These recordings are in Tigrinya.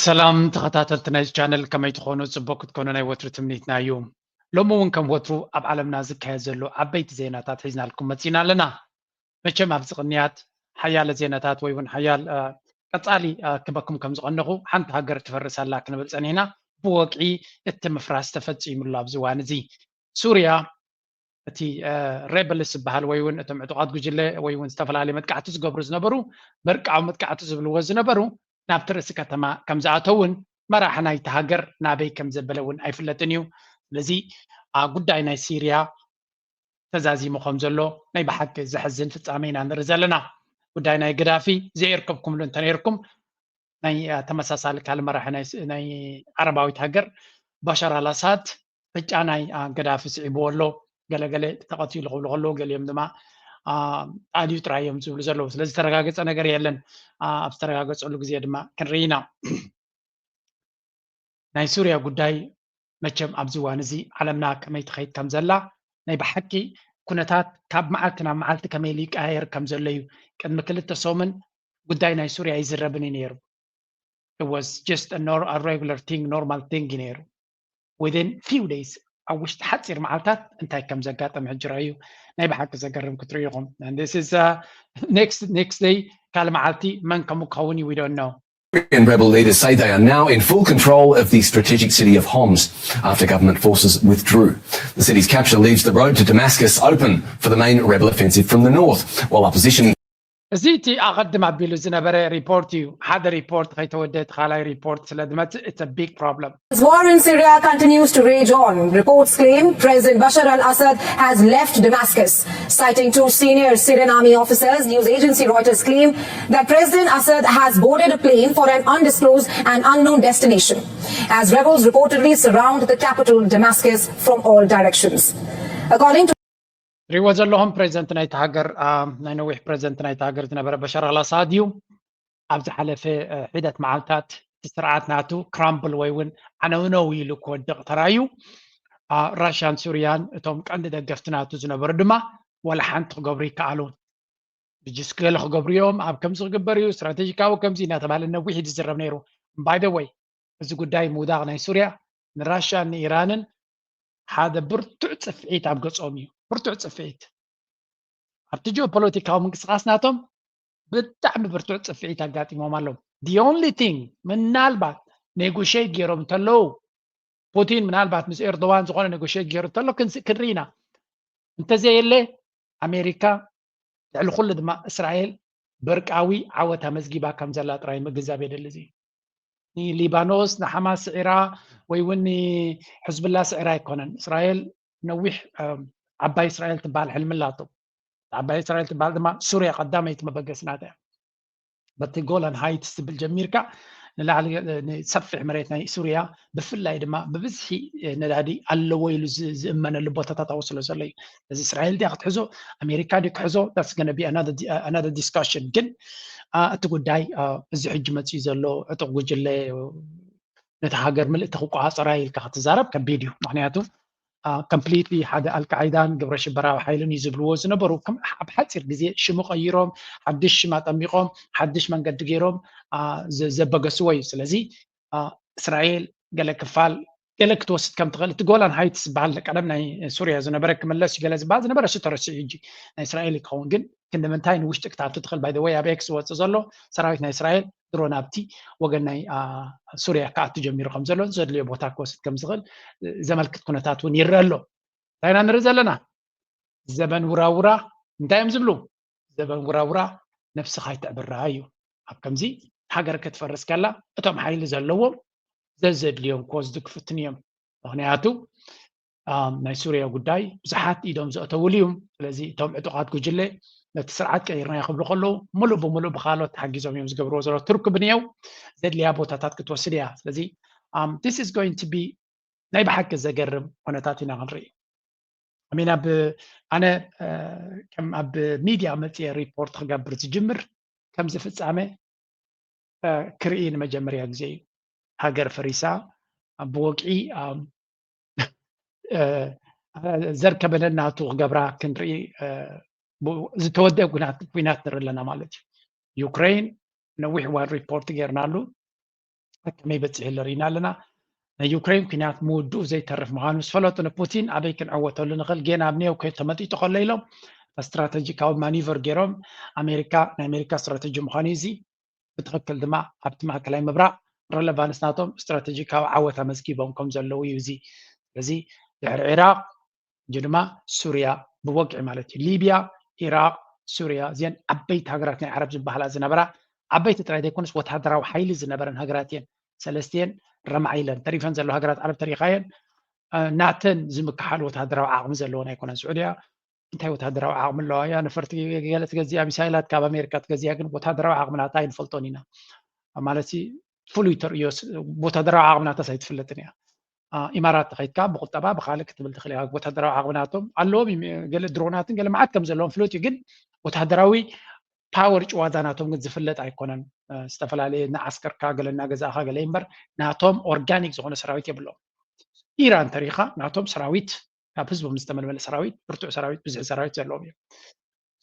ሰላም ተኸታተልቲ ናይዚ ቻነል፣ ከመይ ትኾኑ? ጽቡቅ ክትኮኑ ናይ ወትሩ ትምኒትና እዩ። ሎሚ እውን ከም ወትሩ ኣብ ዓለምና ዝካየድ ዘሎ ዓበይቲ ዜናታት ሒዝናልኩም መጺና ኣለና። መቸም ኣብዚ ቅንያት ሓያለ ዜናታት ወይ እውን ሓያል ቀጻሊ ክበኩም ከም ዝቐነኹ፣ ሓንቲ ሃገር ትፈርስ ኣላ ክንብል ጸኒሕና። ብወግዒ እቲ ምፍራስ ተፈጺሙሉ ኣብዚ እዋን እዚ። ሱርያ እቲ ሬበልስ ዝበሃል ወይ እውን እቶም ዕጡቓት ጉጅለ ወይ እውን ዝተፈላለየ መጥቃዕቲ ዝገብሩ ዝነበሩ፣ በርቃዊ መጥቃዕቲ ዝብልዎ ዝነበሩ ናብቲ ርእሲ ከተማ ከም ዝኣተውን መራሒ ናይቲ ሃገር ናበይ ከም ዘበለ እውን ኣይፍለጥን እዩ። ስለዚ ጉዳይ ናይ ሲርያ ተዛዚሙ ከም ዘሎ ናይ ብሓቂ ዘሕዝን ፍጻመ ኢና ንርኢ ዘለና። ጉዳይ ናይ ገዳፊ ዘየርከብኩምሉ እንተነይርኩም፣ ናይ ተመሳሳሊ ካልእ መራሒ ናይ ዓረባዊት ሃገር ባሻር ኣልኣሳድ ዕጫ ናይ ገዳፊ ስዒብዎ ኣሎ። ገለገለ ተቐቲሉ ክብሉ ከለዉ፣ ገሊኦም ድማ ጣልዩ ጥራይ እዮም ዝብሉ ዘለዉ። ስለዚ ዝተረጋገጸ ነገር የለን። ኣብ ዝተረጋገጸሉ ግዜ ድማ ክንርኢ ኢና። ናይ ሱርያ ጉዳይ መቸም ኣብዚ እዋን እዚ ዓለምና ከመይ ትኸይድ ከም ዘላ፣ ናይ ብሓቂ ኩነታት ካብ መዓልቲ ናብ መዓልቲ ከመይ ኢሉ ይቀያየር ከም ዘሎ እዩ። ቅድሚ ክልተ ሰሙን ጉዳይ ናይ ሱርያ ኣይዝረብን እዩ ነይሩ። It was just a regular thing, normal thing እዩ ነይሩ። Within few days፣ ኣብ ውሽጢ ሓፂር መዓልታት እንታይ ከም ዘጋጠመ ሕጂ ረኣዩ። ናይ ብሓቂ ዘገርም ክትርእዩ ኢኹም። Next day ካልእ መዓልቲ መን ከምኡ ክኸውን እዩ፣ we don't know። Syrian rebel leaders say they are now in full control of the strategic city of Homs after government forces withdrew. The city's capture leaves the road to Damascus open for the main rebel offensive from the north, while opposition እዚ እቲ ኣቐድም ኣቢሉ ዝነበረ ሪፖርት እዩ። ሓደ ሪፖርት ከይተወደ እቲ ካልኣይ ሪፖርት ስለ ዝመጽእ፣ it's a big problem። As war in Syria continues to rage on, reports claim President Bashar al-Assad has left Damascus. Citing two senior Syrian army officers, news agency Reuters claimed that President Assad has boarded a plane for an undisclosed and unknown destination, as rebels reportedly surround the capital Damascus from all directions. According to ሪዎ ዘለኹም ፕሬዚደንት ናይቲ ሃገር፣ ናይ ነዊሕ ፕሬዚደንት ናይቲ ሃገር ዝነበረ በሻር ኣልኣሳድ እዩ። ኣብ ዝሓለፈ ሒደት መዓልታት እቲ ስርዓት ናቱ ክራምብል ወይ እውን ዓነውነው ኢሉ ክወድቕ ተራእዩ። ራሽያን ሱርያን እቶም ቀንዲ ደገፍቲ ናቱ ዝነበሩ ድማ ዋላ ሓንቲ ክገብሩ ይከኣሉ። ብጅስ ገለ ክገብሩ እዮም፣ ኣብ ከምዚ ክግበር እዩ፣ ስትራቴጂካዊ ከምዚ እናተባሃለ ነዊሕ እዩ ዝዝረብ ነይሩ። By the way፣ እዚ ጉዳይ ምውዳቕ ናይ ሱርያ ንራሽያን ንኢራንን ሓደ ብርቱዕ ጽፍዒት ኣብ ገጾም እዩ። ብርቱዕ ጽፍዒት ኣብቲ ጂኦፖለቲካዊ ምንቅስቃስ ናቶም ብጣዕሚ ብርቱዕ ጽፍዒት ኣጋጢሞም ኣለዉ። The only thing ምናልባት ኔጎሽት ገይሮም እንተለዉ፣ ፑቲን ምናልባት ምስ ኤርዶዋን ዝኾነ ኔጎሽት ገይሩ እንተሎ ክንርኢ ኢና። እንተዘየለ ኣሜሪካ ልዕሊ ኩሉ ድማ እስራኤል በርቃዊ ዓወት ኣመዝጊባ ከም ዘላ ጥራይ ምግንዛብ የድሊ። እዚ ንሊባኖስ ንሓማስ ስዒራ ወይ እውን ንሕዝብላ ስዒራ ኣይኮነን። እስራኤል ነዊሕ ዓባይ እስራኤል ትበሃል ሕልሚ ኣላቶ። ዓባይ እስራኤል ትበሃል ድማ ሱርያ ቀዳመይቲ መበገሲ ናታ እያ። በቲ ጎላን ሃይትስ ትብል ጀሚርካ ንላዕሊ ንሰፊሕ መሬት ናይ ሱርያ ብፍላይ ድማ ብብዝሒ ነዳዲ ኣለዎ ኢሉ ዝእመነሉ ቦታታት ኣብኡ ስለ ዘሎ እዩ። እዚ እስራኤል ድያ ክትሕዞ ኣሜሪካ ድዩ ክሕዞ that's gonna be another discussion። ግን እቲ ጉዳይ እዚ ሕጂ መፅኡ ዘሎ ዕጡቕ ጉጅለ ነቲ ሃገር ምልእቲ ክቆፃፀራ ኢልካ ክትዛረብ ከቢድ እዩ። ምክንያቱ completely ሓደ ኣልቃዒዳን ግብረ ሽበራዊ ሓይልን እዩ ዝብልዎ ዝነበሩ ኣብ ሓፂር ግዜ ሽሙ ቀይሮም ሓድሽ ሽም ኣጠሚቖም ሓድሽ መንገዲ ገይሮም ዘበገስዎ እዩ። ስለዚ እስራኤል ገለ ክፋል ገለ ክትወስድ ከም ትኽእል እቲ ጎላን ሃይትስ ዝበሃል ቀደም ናይ ሱርያ ዝነበረ ክምለስ ገለ ዝበሃል ዝነበረ እሱ ተረሲዑ ሕጂ ናይ እስራኤል ክኸውን ግን ክንዲ ምንታይ ንውሽጢ ክትኣቱ ትኽእል። By the way ኣብ ኤክስ ዝወፅእ ዘሎ ሰራዊት ናይ እስራኤል ድሮ ናብቲ ወገን ናይ ሱርያ ክኣቱ ጀሚሩ ከም ዘሎ ዘድልዮ ቦታ ክወስድ ከም ዝኽእል ዘመልክት ኩነታት እውን ይረአ ኣሎ። እንታይ ኢና ንርኢ ዘለና? ዘበን ውራውራ እንታይ እዮም ዝብሉ? ዘበን ውራውራ ነብስኻ ይትዕብራ እዩ። ኣብ ከምዚ ሃገር ክትፈርስ ከላ እቶም ሓይሊ ዘለዎም ዘዘድልዮም ክወስዱ ክፍትኑ እዮም። ምክንያቱ ናይ ሱርያ ጉዳይ ብዙሓት ኢዶም ዘእተውሉ እዩ። ስለዚ እቶም ዕጡቓት ጉጅለ ነቲ ስርዓት ቀይርናዮ ክብሉ ከለዉ ሙሉእ ብሙሉእ ብካሎት ተሓጊዞም እዮም ዝገብርዎ ዘለዉ። ቱርኪ ብንየው ዘድልያ ቦታታት ክትወስድ እያ። ስለዚ this is going to be ናይ ብሓቂ ዘገርም ኩነታት ኢና ክንርኢ። I mean ኣብ ኣነ ከም ኣብ ሚድያ መፅየ ሪፖርት ክገብር ዝጅምር ከምዚ ፍፃመ ክርኢ ንመጀመርያ ግዜ እዩ። ሃገር ፈሪሳ ብወግዒ ዘርከበ ነናቱ ክገብራ ክንርኢ ዝተወደአ ኩናት ንርኢ ኣለና ማለት እዩ። ዩክሬን ነዊሕ እዋን ሪፖርት ጌርናሉ። ከመይ በፂሑ ኣሎ ርኢና ኣለና። ናይ ዩክሬን ኩናት ምውድኡ ዘይተርፍ ምዃኑ ምስ ፈለጡ ንፑቲን ኣበይ ክንዕወተሉ ንኽእል ጌና ኣብ ኔው ተመጢጡ ከሎ ኢሎም ስትራተጂካዊ ማኒቨር ገይሮም ኣሜሪካ ናይ ኣሜሪካ ስትራተጂ ምዃኑ እዩ እዚ ብትኽክል ድማ ኣብቲ ማእከላይ ምብራቕ ረለቫንስ ናቶም ስትራተጂካዊ ዓወት ኣመዝጊቦም ከም ዘለዉ እዩ እዚ። ስለዚ ድሕሪ ዒራቕ እጂ ድማ ሱርያ ብወግዒ ማለት እዩ ሊብያ፣ ኢራቕ፣ ሱርያ እዚአን ዓበይቲ ሃገራት ናይ ዓረብ ዝበሃላ ዝነበራ ዓበይቲ ጥራይ ዘይኮነስ ወታደራዊ ሓይሊ ዝነበረን ሃገራት እየን። ሰለስቲአን ረማዕ ኢለን ተሪፈን ዘለዋ ሃገራት ዓረብ ተሪኻየን ናተን ዝምክሓሉ ወታደራዊ ዓቕሚ ዘለወን ኣይኮነን። ስዑድያ እንታይ ወታደራዊ ዓቕሚ ኣለዋ እያ ነፈርቲ ገለ ትገዚኣ ሚሳይላት ካብ ኣሜሪካ ትገዚኣ ግን ወታደራዊ ዓቕሚ ናታ ኣይንፈልጦን ኢና ማለት ፍሉይ ተርእዮ ወታደራዊ ዓቕሚ ናታስ ኣይትፍለጥን እያ። ኢማራት ተኸይድካ ብቁጠባ ብካልእ ክትብል ትኽእል ኢኻ። ወታደራዊ ዓቕሚ ናቶም ኣለዎም ገለ ድሮናትን ገለ መዓት ከም ዘለዎም ፍሉጥ እዩ ግን ወታደራዊ ፓወር ጭዋዳ ናቶም ግን ዝፍለጥ ኣይኮነን። ዝተፈላለየ እናዓስከርካ ገለ እናገዛእኻ ገለ እምበር ናቶም ኦርጋኒክ ዝኾነ ሰራዊት የብሎም። ኢራን ተሪኻ ናቶም ሰራዊት ካብ ህዝቦም ዝተመልመለ ሰራዊት ብርቱዕ ሰራዊት ብዙሕ ሰራዊት ዘለዎም እዮም።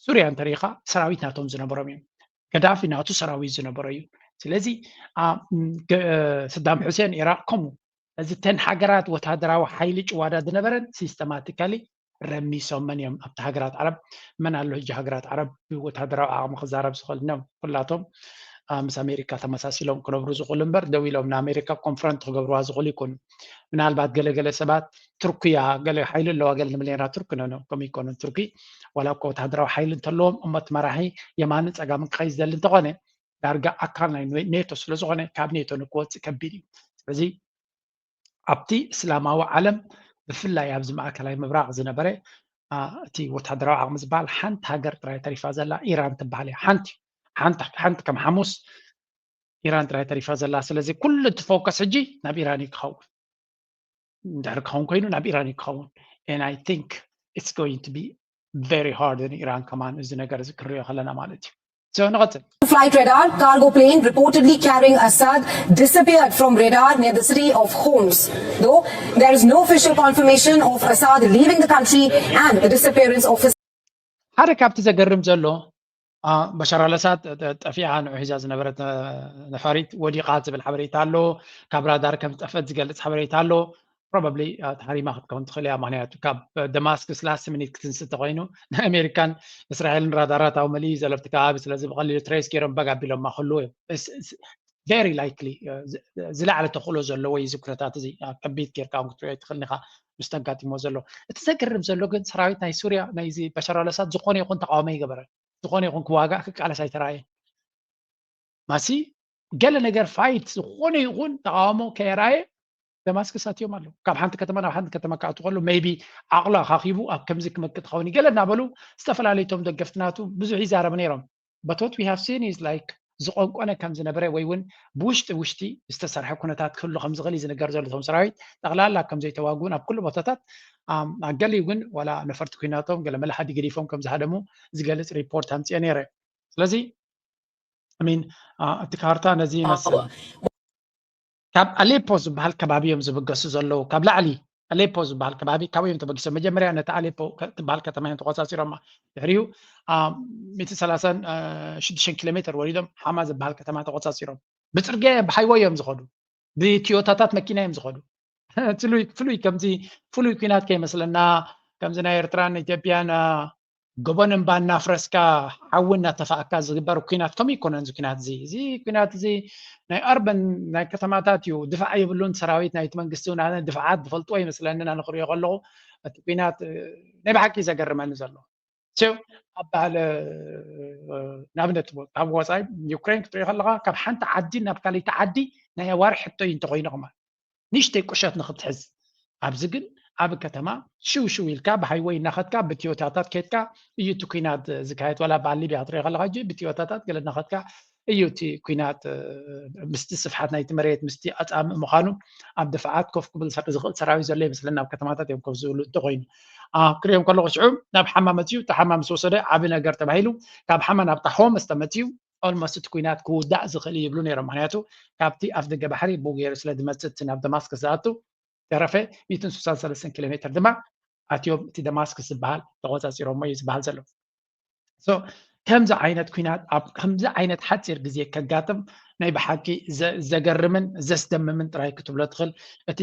ሱርያ እንተሪኻ ሰራዊት ናቶም ዝነበሮም እዮም። ገዳፊ ናቱ ሰራዊት ዝነበሮ እዩ። ስለዚ ሰዳም ሑሴን ኢራቅ ከምኡ እዚ ተን ሃገራት ወታደራዊ ሓይሊ ጭዋዳ ዝነበረን ሲስተማቲካሊ ረሚሶመን እዮም ኣብቲ ሃገራት ዓረብ። መን ኣሎ ሕጂ ሃገራት ዓረብ ብወታደራዊ ዓቕሚ ክዛረብ ዝኽእል ኖ ኩላቶም ምስ ኣሜሪካ ተመሳሲሎም ክነብሩ ዝኽእሉ እምበር ደው ኢሎም ንኣሜሪካ ኮንፍረንት ክገብርዋ ዝኽእሉ ይኮኑ። ምናልባት ገለገለ ሰባት ቱርክያ ገለ ሓይሊ ኣለዋ ገለ ንብል ነራ ቱርክ ኖ ከምኡ ይኮኑን ቱርኪ ዋላ እኮ ወታደራዊ ሓይሊ እንተለዎም እሞ እቲ መራሒ የማንን ፀጋምን ክኸይ ዝደሊ እንተኾነ ዳርጋ ኣካል ናይ ኔቶ ስለዝኾነ ካብ ኔቶ ንክወፅእ ከቢድ እዩ። ስለዚ ኣብቲ እስላማዊ ዓለም ብፍላይ ኣብዚ ማእከላይ ምብራቕ ዝነበረ እቲ ወታደራዊ ዓቕሚ ዝበሃል ሓንቲ ሃገር ጥራይ ተሪፋ ዘላ ኢራን ትበሃል እያ። ሓንቲ ሓንቲ ከም ሓሙስ ኢራን ጥራይ ተሪፋ ዘላ። ስለዚ ኩሉ እቲ ፎከስ ሕጂ ናብ ኢራን እዩ ክኸውን። እንድሕር ክኸውን ኮይኑ ናብ ኢራን እዩ ክኸውን። And I think it's going to be very hard in ኢራን ከማን እዚ ነገር እዚ ክንሪኦ ከለና ማለት እዩ። So ንቐጽል። Flight radar, cargo plane reportedly carrying Assad disappeared from radar near the city of Homs. Though there is no official confirmation of Assad leaving the country and the disappearance of his ሓደ ካብቲ ዘገርም ዘሎ በሻር ኣልኣሳድ ጠፊኣ ንዑ ሒዛ ዝነበረት ነፋሪት ወዲቓ ዝብል ሓበሬታ ኣሎ። ካብ ራዳር ከም ዝጠፈት ዝገልጽ ሓበሬታ ኣሎ። ፕሮባብሊ ተሃሪማ ክትከውን ትኽእል እያ። ምክንያቱ ካብ ደማስክስ ላስት ሚኒት ክትንስ እንተኮይኑ ናይ ኣሜሪካን እስራኤልን ራዳራት ኣው መሊኡ ዘሎ ኣብቲ ከባቢ ስለዚ ብቀሊሉ ትሬስ ገይሮም በግ ኣቢሎማ ክህልዉ እዮም። ቨሪ ላይክሊ ዝለዓለ ተኽእሎ ዘለዎ እዩ እዚ ኩነታት እዚ። ከቢድ ጌርካ እውን ክትሪኦ ኣይትኽእልን ኢኻ ምስ ተጋጢሞ ዘሎ። እቲ ዘገርም ዘሎ ግን ሰራዊት ናይ ሱርያ ናይዚ በሻር ኣልኣሳድ ዝኾነ ይኹን ተቃውሞ ኣይገበረን። ዝኾነ ይኹን ክዋጋእ ክቃለስ ኣይተራእየን። ማሲ ገለ ነገር ፋይት ዝኾነ ይኹን ተቃውሞ ከየራየ ደማስክስ ኣትዮም ኣለዉ። ካብ ሓንቲ ከተማ ናብ ሓንቲ ከተማ ክኣቱ ከሎ ሜይቢ ዓቕሉ ኣኻኺቡ ኣብ ከምዚ ክመክት ኸውን ገለ እናበሉ ዝተፈላለዩ ቶም ደገፍቲ ናቱ ብዙሕ ይዛረቡ ነይሮም። But what we have seen is like ዝቆንቆነ ከም ዝነበረ ወይ እውን ብውሽጢ ውሽጢ ዝተሰርሐ ኩነታት ክህሉ ከም ዝኽእል እዩ ዝንገር ዘሎ። እቶም ሰራዊት ጠቕላላ ከም ዘይተዋግኡን ኣብ ኩሉ ቦታታት ኣገሊኡ ግን ዋላ ነፈርቲ ኩናቶም ገለ መላሓዲ ገዲፎም ከም ዝሃደሙ ዝገልጽ ሪፖርት ኣምፅኦ ነይረ። ስለዚ ሚን እቲ ካርታ ነዚ ይመስል። ካብ ኣሌፖ ዝበሃል ከባቢ እዮም ዝብገሱ ዘለዉ። ካብ ላዕሊ ኣሌፖ ዝበሃል ከባቢ ካብኡ እዮም ተበጊሶም። መጀመርያ ነቲ ኣሌፖ ትበሃል ከተማ እዮም ተቆፃፂሮማ። ድሕሪኡ ሚእቲ ሰላሳን ሽዱሽተን ኪሎ ሜትር ወሪዶም ሓማ ዝበሃል ከተማ ተቆፃፂሮም። ብፅርግያ እዮም ብሃይወይ እዮም ዝኸዱ። ብቲዮታታት መኪና እዮም ዝኸዱ። ፍሉይ ከምዚ ፍሉይ ኩናት ከይመስለና ከምዚ ናይ ኤርትራን ኢትዮጵያን ጎቦን እምባ እናፍረስካ ሓዊ እናተፋእካ ዝግበር ኩናት ከምኡ ይኮነን እዚ ኩናት እዚ እዚ ኩናት እዚ ናይ ኣርበን ናይ ከተማታት እዩ። ድፋዕ የብሉን ሰራዊት ናይቲ መንግስቲ እውን ኣነ ድፍዓት ዝፈልጥዎ ይመስለኒ ኣነ ክሪኦ ከለኹ እቲ ኩናት ናይ ብሓቂ ዘገርመኒ ዘሎ። ኣብ ባህለ ንኣብነት ካብ ወፃኢ ዩክሬን ክትሪኦ ከለካ ካብ ሓንቲ ዓዲ ናብ ካልይቲ ዓዲ ናይ ኣዋርሕ ሕቶ እዩ እንተኮይኑ ከማ ንእሽተይ ቁሸት ንክትሕዝ ኣብዚ ግን ዓብ ከተማ ሽው ሽው ኢልካ ብሃይወይ እናኸድካ ብትዮታታት ከድካ እዩ እቲ ኩናት ዝካየድ ዋላ በዓል ሊብያ ክትሪኦ ከለካ እ ብትዮታታት ገለ እናኸድካ እዩ እቲ ኩናት ምስቲ ስፍሓት ናይቲ መሬት ምስቲ ኣፃምእ ምዃኑ ኣብ ድፍዓት ኮፍ ክብል ዝኽእል ሰራዊት ዘሎ ይመስለና ኣብ ከተማታት እዮም ኮፍ ዝብሉ እንተኮይኑ ክሪኦም ከለኩ ሽዑ ናብ ሓማ መፅዩ እቲ ሓማ ምስ ወሰደ ዓብ ነገር ተባሂሉ ካብ ሓማ ናብታ ሆምስ ተመፅዩ ኦልሞስት እቲ ኩናት ክውዳእ ዝኽእል ይብሉ ነይሮም ምክንያቱ ካብቲ ኣፍ ደገ ባሕሪ ብኡ ገይሩ ስለ ዝመፅእ እቲ ናብ ደማስከስ ዝኣቱ ተረፈ ሚእትን ስሳን ሰለስተን ኪሎ ሜትር ድማ ኣትዮም እቲ ደማስክስ ዝበሃል ተቆፃፂሮሞ እዩ ዝበሃል ዘሎ። ከምዚ ዓይነት ኩናት ኣብ ከምዚ ዓይነት ሓፂር ግዜ ከጋጥም ናይ ብሓቂ ዘገርምን ዘስደምምን ጥራይ ክትብሎ ትኽእል። እቲ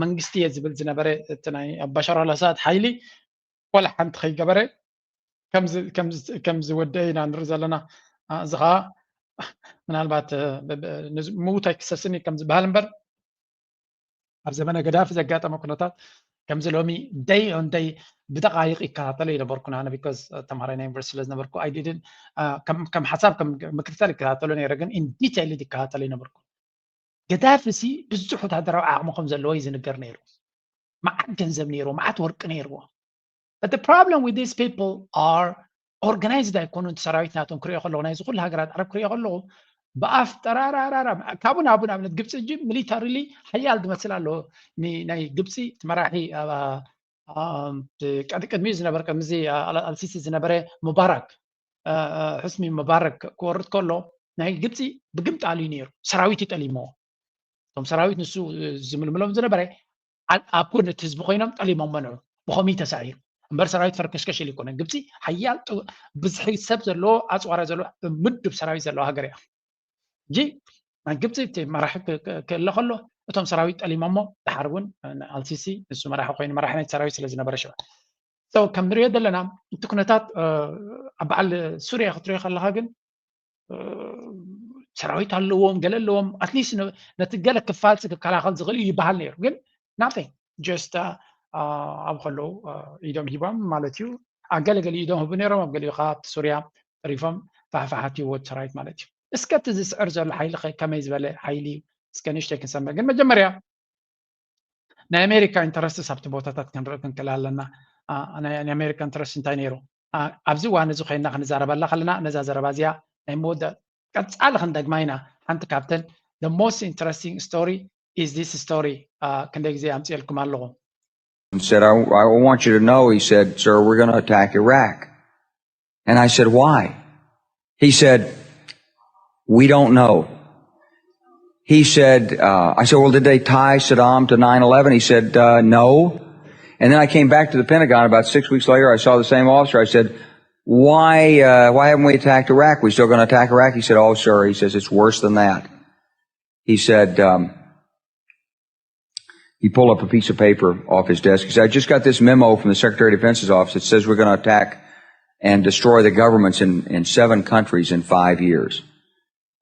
መንግስቲ እየ ዝብል ዝነበረ እቲ ናይ በሻር ኣልኣሳድ ሓይሊ ዋላ ሓንቲ ከይገበረ ከምዚ ወደአ ኢና ንርኢ ዘለና። እዚ ከዓ ምናልባት ምዉት ኣይክሰስን እዩ ከም ዝበሃል እምበር ኣብ ዘመነ ገዳፊ ዘጋጠመ ኩነታት ከምዚ ሎሚ ደይ ኦን ደይ ብደቃይቅ ይከታተሎ ይነበርኩ ኣነ because ተምሃራይ ናይ ዩኒቨርሲቲ ስለዝነበርኩ ኣይዲድን ከም ሓሳብ ከም ምክትታል ይከታተሎ ነይረ ግን in detail ይከታተሎ ይነበርኩ። ገዳፊ ሲ ብዙሕ ወታደራዊ ዓቕሚ ከም ዘለዎ እዩ ዝንገር ነይሩ። መዓት ገንዘብ ነይሩ፣ መዓት ወርቂ ነይርዎ። But the problem with these people are organized ኣይኮኑን። እቲ ሰራዊት ናቶም ክሪኦ ከለኹ ናይዚ ኩሉ ሃገራት ዓረብ ክሪኦ ከለኹ ብኣፍ ጠራራራራ ካብኡ ናብኡ ንኣብነት ግብፂ እጂ ሚሊታሪሊ ሓያል ዝመስል ኣለዎ። ናይ ግብፂ እቲ መራሒ ቅድሚ ዝነበረ ቅድሚዚ ኣልሲሲ ዝነበረ ሙባራክ ሕስሚ ሙባረክ ክወርድ ከሎ ናይ ግብፂ ብግምጣሉ እዩ ነይሩ። ሰራዊት እዩ ጠሊምዎ። እቶም ሰራዊት ንሱ ዝምልምሎም ዝነበረ ኣብ ጎኒ እቲ ህዝቢ ኮይኖም ጠሊሞም መንዑ። ብኸምኡ ተሳዒሩ እምበር ሰራዊት ፈርከሽከሽ ኢሉ ይኮነ። ግብፂ ሓያል ብዝሒ ሰብ ዘለዎ ኣፅዋራ ዘለዎ ምዱብ ሰራዊት ዘለዎ ሃገር እያ። ሕጂ ናይ ግብፂ እቲ መራሒ ክእለ ከሎ እቶም ሰራዊት ጠሊሞሞ ድሓር እውን ኣልሲሲ ንሱ መራሒ ኮይኑ መራሒ ናይ ሰራዊት ስለ ዝነበረ ሽዑ ከም ንሪኦ ዘለና እቲ ኩነታት ኣብ በዓል ሱርያ ክትሪኦ ከለካ ግን ሰራዊት ኣለዎም ገለ ኣለዎም ኣትሊስት ነቲ ገለ ክፋል ክከላኸል ዝኽእል እዩ ይበሃል ነይሩ ግን nothing just ኣብ ከለዉ ኢዶም ሂቦም ማለት እዩ። ኣብ ገለገሊ ኢዶም ህቡ ነይሮም ኣብ ገሊኡ ከዓ ኣብቲ ሱርያ ተሪፎም ፋሕፋሓት ይወት ሰራዊት ማለት እዩ። እስከ እቲ ዝስዕር ዘሎ ሓይሊ ከ ከመይ ዝበለ ሓይሊ እዩ? እስከ ንእሽተይ ክንሰምዕ ግን መጀመርያ ናይ ኣሜሪካ ኢንተረስትስ ኣብቲ ቦታታት ክንርኢ ክንክእል ኣለና። ናይ ኣሜሪካ ኢንተረስት እንታይ ነይሩ? ኣብዚ እዋን እዚ ኮይና ክንዛረበላ ከለና ነዛ ዘረባ እዚኣ ናይ መወዳእ ቀፃሊ ክንደግማ ኢና። ሓንቲ ካብተን the most interesting story is this story። ክንደይ ግዜ ኣምፅኤልኩም ኣለኹ። Said, I, I want you to know, he said, sir, we're going to attack Iraq. And I said, why? He said, we don't know. He said, uh, I said, well, did they tie Saddam to nine eleven? He said, uh, no. And then I came back to the Pentagon about six weeks later. I saw the same officer. I said, why, uh, why haven't we attacked Iraq? We still going to attack Iraq? He said, oh, sir. He says, it's worse than that. He said, um, he pulled up a piece of paper off his desk. He said, I just got this memo from the Secretary of Defense's office that says we're going to attack and destroy the governments in, in seven countries in five years.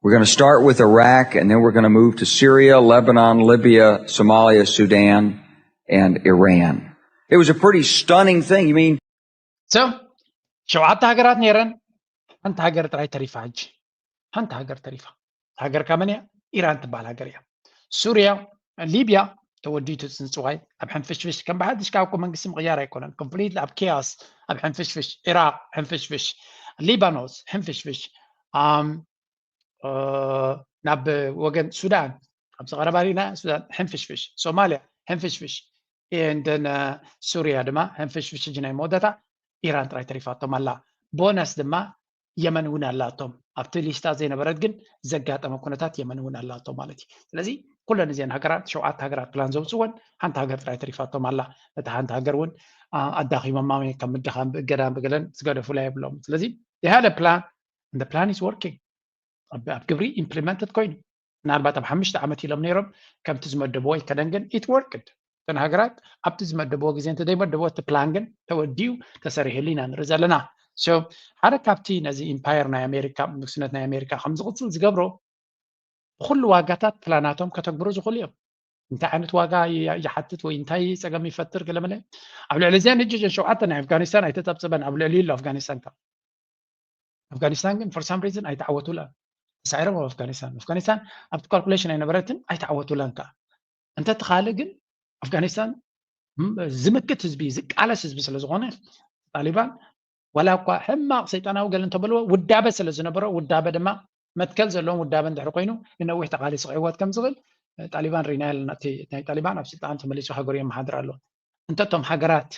We're going to start with Iraq, and then we're going to move to Syria, Lebanon, Libya, Somalia, Sudan, and Iran. It was a pretty stunning thing. You mean? So, ሸውዓተ ሃገራት ነይረን ሓንቲ ሃገር ጥራይ ተሪፋ። ሕጂ ሓንቲ ሃገር ተሪፋ። ሃገር ካመን እያ? ኢራን ትበሃል ሃገር እያ። ሱርያ፣ ሊብያ ተወዲቱ ፅንፅዋይ ኣብ ሕንፍሽፍሽ ከም ብሓድሽ ካብ መንግስቲ ምቕያር ኣይኮነን። ኮምፕሊት ኣብ ኪያስ ኣብ ሕንፍሽፍሽ። ኢራቅ ሕንፍሽፍሽ። ሊባኖስ ሕንፍሽፍሽ። ናብ ወገን ሱዳን ኣብዚ ቀረባ ሪና ሱዳን ሕንፍሽፍሽ። ሶማልያ ሕንፍሽፍሽ። እንደን ሱርያ ድማ ሕንፍሽፍሽ። ሕጂ ናይ መወዳእታ ኢራን ጥራይ ተሪፋቶም ኣላ። ቦነስ ድማ የመን እውን ኣላቶም ኣብቲ ሊስታ ዘይነበረት ግን ዘጋጠመ ኩነታት የመን እውን ኣላቶ ማለት እዩ። ስለዚ ኩለን እዚአን ሃገራት ሸውዓተ ሃገራት ፕላን ዘውፅወን ሓንቲ ሃገር ጥራይ ተሪፋቶም ኣላ። ነታ ሓንቲ ሃገር እውን ኣዳኺሞማ ወይ ከም ምድኻም ብእገዳን ብገለን ዝገደፉላ የብሎም። ስለዚ they had a plan and the plan is working። ኣብ ግብሪ ኢምፕሊመንትድ ኮይኑ ምናልባት ኣብ ሓሙሽተ ዓመት ኢሎም ነይሮም ከምቲ ዝመደብዎ ኣይከደን ግን it worked። እተን ሃገራት ኣብቲ ዝመደብዎ ግዜ እንተዘይመደብዎ እቲ ፕላን ግን ተወዲኡ ተሰሪሕሉ ኢና ንርኢ ዘለና። ሓደ ካብቲ ነዚ ኢምፓየር ናይ ኣሜሪካ ንግስነት ናይ ኣሜሪካ ከም ዝቕፅል ዝገብሮ ብኩሉ ዋጋታት ፕላናቶም ከተግብሩ ዝኽእሉ እዮም። እንታይ ዓይነት ዋጋ ይሓትት ወይ እንታይ ፀገም ይፈጥር ገለመለ ኣብ ልዕሊ እዚኣን ሕጂ ሸውዓተ ናይ ኣፍጋኒስታን ኣይተፀብፀበን ኣብ ልዕሊ ኢሉ ኣፍጋኒስታን ካብ ኣፍጋኒስታን ግን for some reason ኣይተዓወቱላን። ተሳዒሮም ኣብ ኣፍጋኒስታን ኣፍጋኒስታን ኣብቲ ካልኩሌሽን ኣይነበረትን ኣይተዓወቱላን ከዓ እንተተኻለ ግን ኣፍጋኒስታን ዝምክት ህዝቢ ዝቃለስ ህዝቢ ስለ ዝኾነ ጣሊባን ዋላ እኳ ሕማቕ ሰይጣናዊ ገለ እንተበልዎ ውዳበ ስለ ዝነበሮ ውዳበ ድማ መትከል ዘለዎም ውዳበ እንድሕር ኮይኑ ንነዊሕ ተቓሊሱ ክዕወት ከም ዝኽእል ጣሊባን ርኢና ኣለና። ናይ ጣሊባን ኣብ ስልጣን ተመሊሱ ሃገሩ የመሓድር ኣሎ። እንተቶም ሃገራት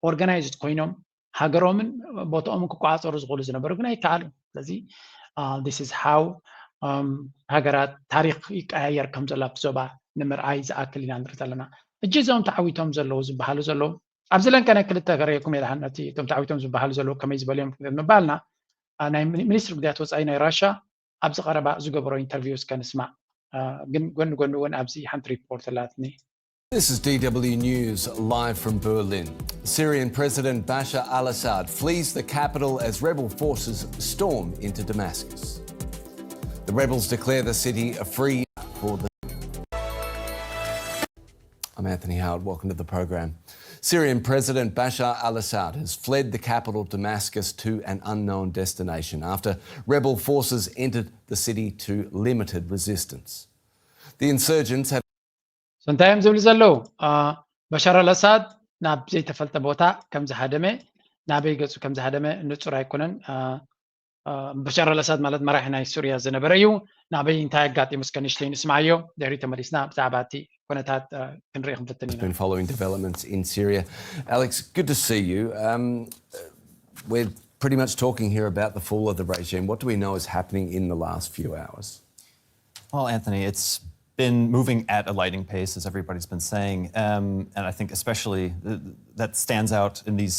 ኦርጋናይዝድ ኮይኖም ሃገሮምን ቦታኦምን ክቆፃፀሩ ዝኽእሉ ዝነበሩ ግን ኣይከኣሉን። ስለዚ this is how ሃገራት ታሪክ ይቀያየር ከም ዘሎ ኣብቲ ዞባ ንምርኣይ ዝኣክል ኢና ንርኢ ዘለና። እጂ እዞም ተዓዊቶም ዘለዉ ዝበሃሉ ዘለዉ ኣብዚ ለንቀ ናይ ክልተ ከርእየኩም እየ። ድሓን ነቲ እቶም ተዓዊቶም ዝበሃሉ ዘለዉ ከመይ ዝበሉ እዮም ምባልና አ፣ ናይ ሚኒ- ሚኒስትሪ ጉዳያት ወፃኢ ናይ ራሻ ኣብዚ ቀረባ ዝገበሮ ኢንተርቪው እስከ ንስማዕ። አ፣ ግን ጎኒ ጎኒ እውን ኣብዚ ሓንቲ ሪፖርት ኣላትኒ። This is D W News live from Berlin. Syrian President Bashar al Assad flees the capital as rebel forces storm into Damascus. The rebels declare the city a free for the. I'm Anthony Howard. Welcome to the program. Syrian President Bashar al Assad has fled the capital Damascus to an unknown destination after rebel forces entered the city to limited resistance. The insurgents have So እንታይ እዮም ዝብሉ ዘለዉ? አ፣ በሻር ኣልኣሳድ ናብ ዘይተፈልጠ ቦታ ከም ዝሃደመ፣ ናበይ ገጹ ከም ዝሃደመ ንጹር ኣይኮነን። አ፣ አ፣ በሻር ኣልኣሳድ ማለት መራሒ ናይ ሱርያ ዝነበረ እዩ። ናበይ እንታይ ኣጋጢሙ እስከ ንእሽተይ ንስማዮ። ድሕሪ ተመሊስና ብዛዕባ እቲ ኩነታት፣ አ፣ ክንርኢ ክንፍትን ኢና። Been following developments in Syria. Alex, good to see you. Um, we're pretty much talking here about the fall of the regime. What do we know is happening in the last few hours? Well, Anthony, it's been moving at a lightning pace, as everybody's been saying. Um, and I think, especially, th- that stands out in these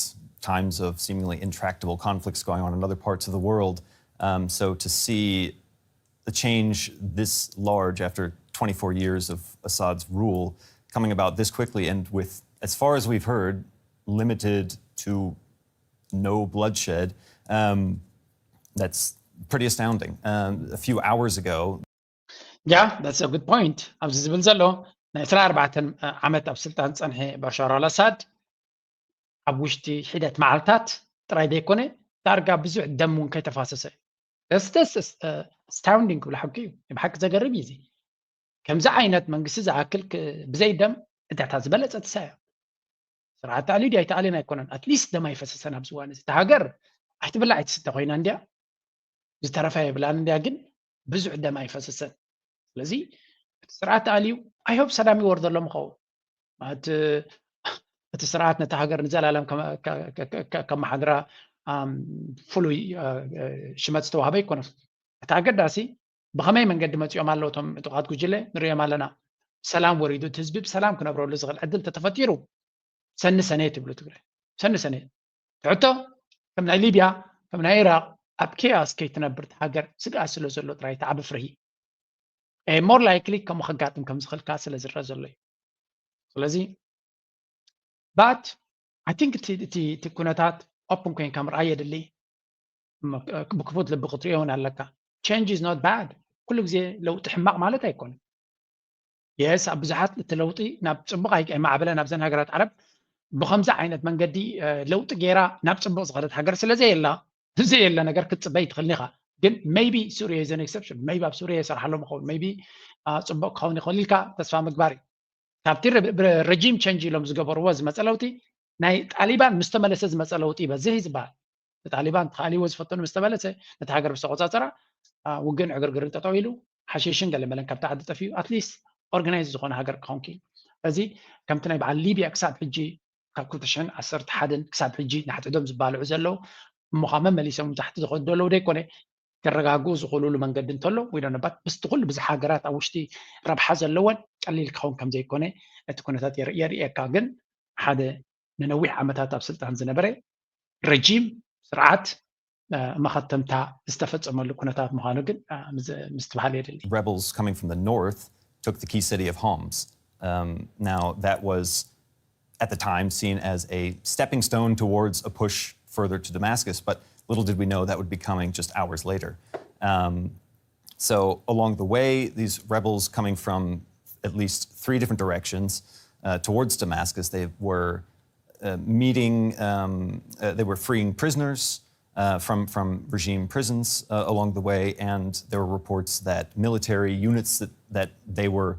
times of seemingly intractable conflicts going on in other parts of the world. Um, so to see the change this large after twenty-four years of Assad's rule coming about this quickly and with, as far as we've heard, limited to no bloodshed, um, that's pretty astounding. Um, a few hours ago, Yeah, that's a good point. ኣብዚ ዝብል ዘሎ ናይ ዕስራን ኣርባዕተን ዓመት ኣብ ስልጣን ዝጸንሐ ባሻር ኣልኣሳድ ኣብ ውሽጢ ሒደት መዓልታት ጥራይ ዘይኮነ ዳርጋ ብዙሕ ደም እውን ከይተፋሰሰ እዩ። That's, that's, uh, astounding ክብል ሓቂ እዩ። ናይ ብሓቂ ዘገርም እዩ እዚ። ከምዚ ዓይነት መንግስቲ ዝኣክል ክ- ብዘይ ደም እዳታ ዝበለጸት እሳ እያ። ስርዓት ተኣልዩ ድዩ ኣይተኣልየን ኣይኮነን። ኣትሊስት ደም ኣይፈሰሰን ኣብዚ እዋን እዚ። እታ ሃገር ኣይትብላዕ ኣይትስተ ኮይና እንድያ፣ ዝተረፈ የብላን እንድያ፣ ግን ብዙሕ ደም ኣይፈሰሰን። ስለዚ እቲ ስርዓት ተኣልዩ፣ I hope ሰላም ይወርደሎም ይኸውን። ማለት እቲ ስርዓት ነቲ ሃገር ንዘላለም ከመ- ከ- ከ- ከ- ከመሓድራ ኣም፣ ፍሉይ እ፣ እ፣ ሽመት ዝተዋህበ ኣይኮነን። እቲ ኣገዳሲ ብኸመይ መንገዲ መፂኦም ኣለዉ እቶም ዕጡቓት ጉጅለ ንሪኦም ኣለና። ሰላም ወሪዱ እቲ ህዝቢ ብሰላም ክነብረሉ ዝኽእል ዕድል ተተፈጢሩ ሰኒ ሰነ ትብሉ ትግራይ ሰኒ ሰነ። ሕቶ ከም ናይ ሊብያ ከም ናይ ኢራቕ ኣብ ኬያስ ከይትነብር እቲ ሃገር ስግኣት ስለ ዘሎ ጥራይ ተዓቢ ፍርሂ more likely ከምኡ ከጋጥም ከም ዝኽእልካ ስለ ዝረአ ዘሎ እዩ። ስለዚ but I think እቲ እቲ እቲ ኩነታት ኦፕን ኮይንካ ምርኣይ የድሊ። ም- ብክፉት ልቢ ክትሪኦ እውን ኣለካ። Change is not bad። ኩሉ ግዜ ለውጢ ሕማቕ ማለት ኣይኮነን። የስ ኣብ ብዙሓት እቲ ለውጢ ናብ ፅቡቕ ኣይ- ኣይማዕበለን። ኣብዘን ሃገራት ዓረብ ብከምዚ ዓይነት መንገዲ እ፣ ለውጢ ገይራ ናብ ፅቡቕ ዝኸደት ሃገር ስለ ዘየላ ዘየለ ነገር ክትፅበይ ትኽእል ኢኻ። ግን maybe ሱርያ is an exception። Maybe ኣብ ሱርያ ይሰርሓሎም ይኸውን። Maybe አ፣ ፅቡቕ ክኸውን ይኽእል ኢልካ ተስፋ ምግባር እዩ። ካብቲ ረ- ረ- regime change ኢሎም ዝገበርዎ ዝመፀ ለውጢ ናይ ጣሊባን ምስ ተመለሰ ዝመፀ ለውጢ ይበዝህ እዩ ዝበሃል። ንጣሊባን ተኻልይዎ ዝፈተኑ ምስ ተመለሰ ነቲ ሃገር ምስ ተቆፃፀራ አ፣ ውግእን ዕግርግርን ጠጠው ኢሉ ሓሽሽን ገለ መለን ካብቲ ዓዲ ጠፊኡ ኣትሊስት ኦርጋናይዝ ዝኾነ ሃገር ክኸውን ክኢሉ። እዚ ከምቲ ናይ በዓል ሊብያ ክሳብ ሕጂ ካብ ክልተ ሽሕን ዓሰርተ ሓደን ክሳብ ሕጂ ንሓድሕዶም ዝባልዑ ዘለዉ እሞ ካብ መመሊሶም ንታሕቲ ዝኸዱ ዘለዉ ዘይኮነ ክረጋግኡ ዝኽእሉሉ መንገዲ እንተሎ we don't know but ምስቲ ኩሉ ብዙሕ ሃገራት ኣብ ውሽጢ ረብሓ ዘለወን ቀሊል ክኸውን ከም ዘይኮነ እቲ ኩነታት የር- የርእየካ። ግን ሓደ ንነዊሕ ዓመታት ኣብ ስልጣን ዝነበረ ረጂም ስርዓት እ፣ መኸተምታ ዝተፈጸመሉ ኩነታት ምዃኑ ግን እ፣ ምዝ- ምስትብሃል የድሊ። rebels coming from the north took the key city of Homs. Um, now, that was at the time seen as a stepping stone towards a push further to Damascus, but little did we know that would be coming just hours later. Um, so, along the way, these rebels coming from at least three different directions uh, towards Damascus, they were uh, meeting, um, uh, they were freeing prisoners uh, from, from regime prisons uh, along the way, and there were reports that military units that, that they were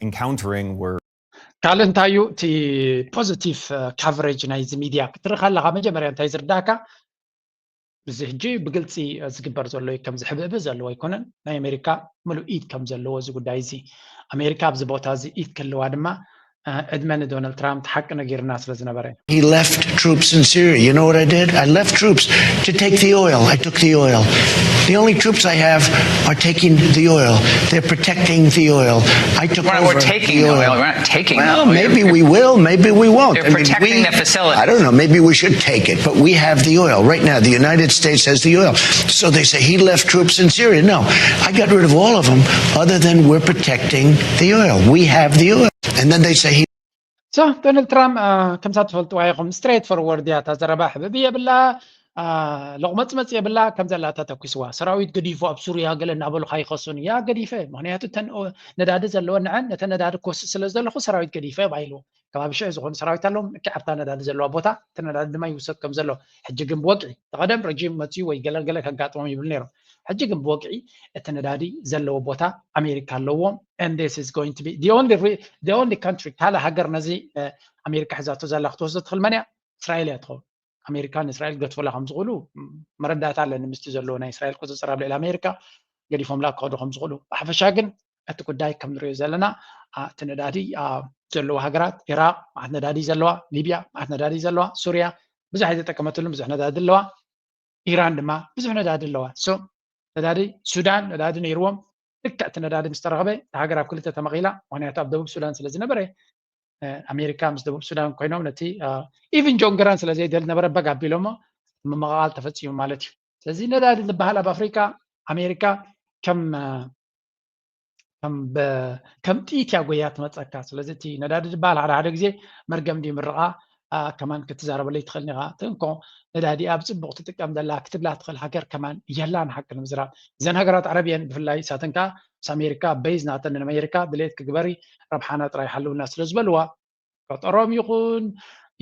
encountering were ካልእ እንታይ እዩ እቲ ፖዚቲቭ ካቨሬጅ ናይዚ ሚድያ ክትርኢ ከለካ መጀመርያ እንታይ ዝርዳእካ እዚ ሕጂ ብግልፂ ዝግበር ዘሎ እዩ። ከምዚ ሕብእብእ ዘለዎ ኣይኮነን። ናይ ኣሜሪካ ምሉእ ኢድ ከም ዘለዎ እዚ ጉዳይ እዚ ኣሜሪካ ኣብዚ ቦታ እዚ ኢድ ክህልዋ ድማ ዕድመ ንዶናልድ ትራምፕ ሓቂ ነጊርና ስለ ዝነበረ። He left troops in Syria. You know what I did? I left troops to take the oil. I took the oil. The only troops I have are taking the oil. They're protecting the oil. I took We're, over we're taking the the oil. oil. We're not taking Well, the oil. Maybe we will. Maybe we won't. They're protecting the facilities. I don't know. Maybe we should take it, but we have the oil right now. The United States has the oil. So they say he left troops in Syria. No, I got rid of all of them, other than we're protecting the oil. We have the oil. And then they say he ሶ ዶናልድ ትራምፕ ከምሳ ትፈልጥዋ ኢኹም፣ ስትሬት ፎርወርድ እያ እታ ዘረባ። ሕብብ የብላ፣ ሎቕመፅመፅ የብላ። ከም ዘላ ተተኪስዋ ሰራዊት ገዲፉ ኣብ ሱርያ ገለ እናበሉ ካይኸሱን እያ ገዲፈ። ምክንያቱ እተን ነዳዲ ዘለዎ ንዐን ነተ ነዳዲ ክወስድ ስለ ዘለኹ ሰራዊት ገዲፈ ባይልዎ። ከባቢ ሽሕ ዝኾኑ ሰራዊት ኣለዎም። ልክዕ ኣብታ ነዳዲ ዘለዋ ቦታ እቲ ነዳዲ ድማ ይውሰድ ከም ዘሎ። ሕጂ ግን ብወግዒ ተቐደም ረጂም መፅዩ ወይ ገለገለ ከጋጥሞም ይብል ነይሮም። ሕጂ ግን ብወግዒ እቲ ነዳዲ ዘለዎ ቦታ ኣሜሪካ ኣለዎም። And this is going to be the only country፣ ካልእ ሃገር ነዚ ኣሜሪካ ሒዛቶ ዘላ ክትወስዶ ትኽእል መን እያ? እስራኤል እያ ትኸውን። ኣሜሪካ ንእስራኤል ገድፎላ ከም ዝኽእሉ መረዳእታ ኣለኒ። ምስቲ ዘለዎ ናይ እስራኤል ቁፅፅር ኣብ ልዕሊ ኣሜሪካ ገዲፎምላ ክኸዱ ከም ዝኽእሉ። ብሓፈሻ ግን እቲ ጉዳይ ከም ንሪኦ ዘለና እቲ ነዳዲ ዘለዎ ሃገራት፣ ኢራቅ መዓት ነዳዲ ዘለዋ፣ ሊብያ መዓት ነዳዲ ዘለዋ፣ ሱርያ ብዙሕ ኣይተጠቀመትሉን፣ ብዙሕ ነዳዲ ኣለዋ። ኢራን ድማ ብዙሕ ነዳዲ ኣለዋ። ሶ ነዳዲ ሱዳን ነዳዲ ነይርዎም። ልክዕ እቲ ነዳዲ ምስ ተረኸበ እቲ ሃገር ኣብ ክልተ ተመቒላ። ምክንያቱ ኣብ ደቡብ ሱዳን ስለ ዝነበረ ኣሜሪካ ምስ ደቡብ ሱዳን ኮይኖም ነቲ ኢቭን ጆን ግራንት ስለ ዘይደሊ ነበረ በግ ኣቢሎሞ ምምቕቓል ተፈፂሙ ማለት እዩ። ስለዚ ነዳዲ ዝበሃል ኣብ ኣፍሪካ ኣሜሪካ ከም ከም ጥይት እያ ጎያ ትመፀካ። ስለዚ እቲ ነዳዲ ዝበሃል ሓደ ሓደ ግዜ መርገም ድዩ ምርቓ ከማን ክትዛረበለይ ትኽእል ኢኻ። እንኮ ነዳዲ ኣብ ፅቡቕ ትጥቀም ዘላ ክትብላ ትኽእል ሃገር ከማን የላን። ሓቂ ንምዝራብ እዘን ሃገራት ዓረብየን ብፍላይ ሳተን ከዓ ምስ ኣሜሪካ በይዝ ናተን ንኣሜሪካ ድሌት ክግበሪ ረብሓና ጥራይ ሓልውና ስለ ዝበልዋ ቀጠሮም ይኹን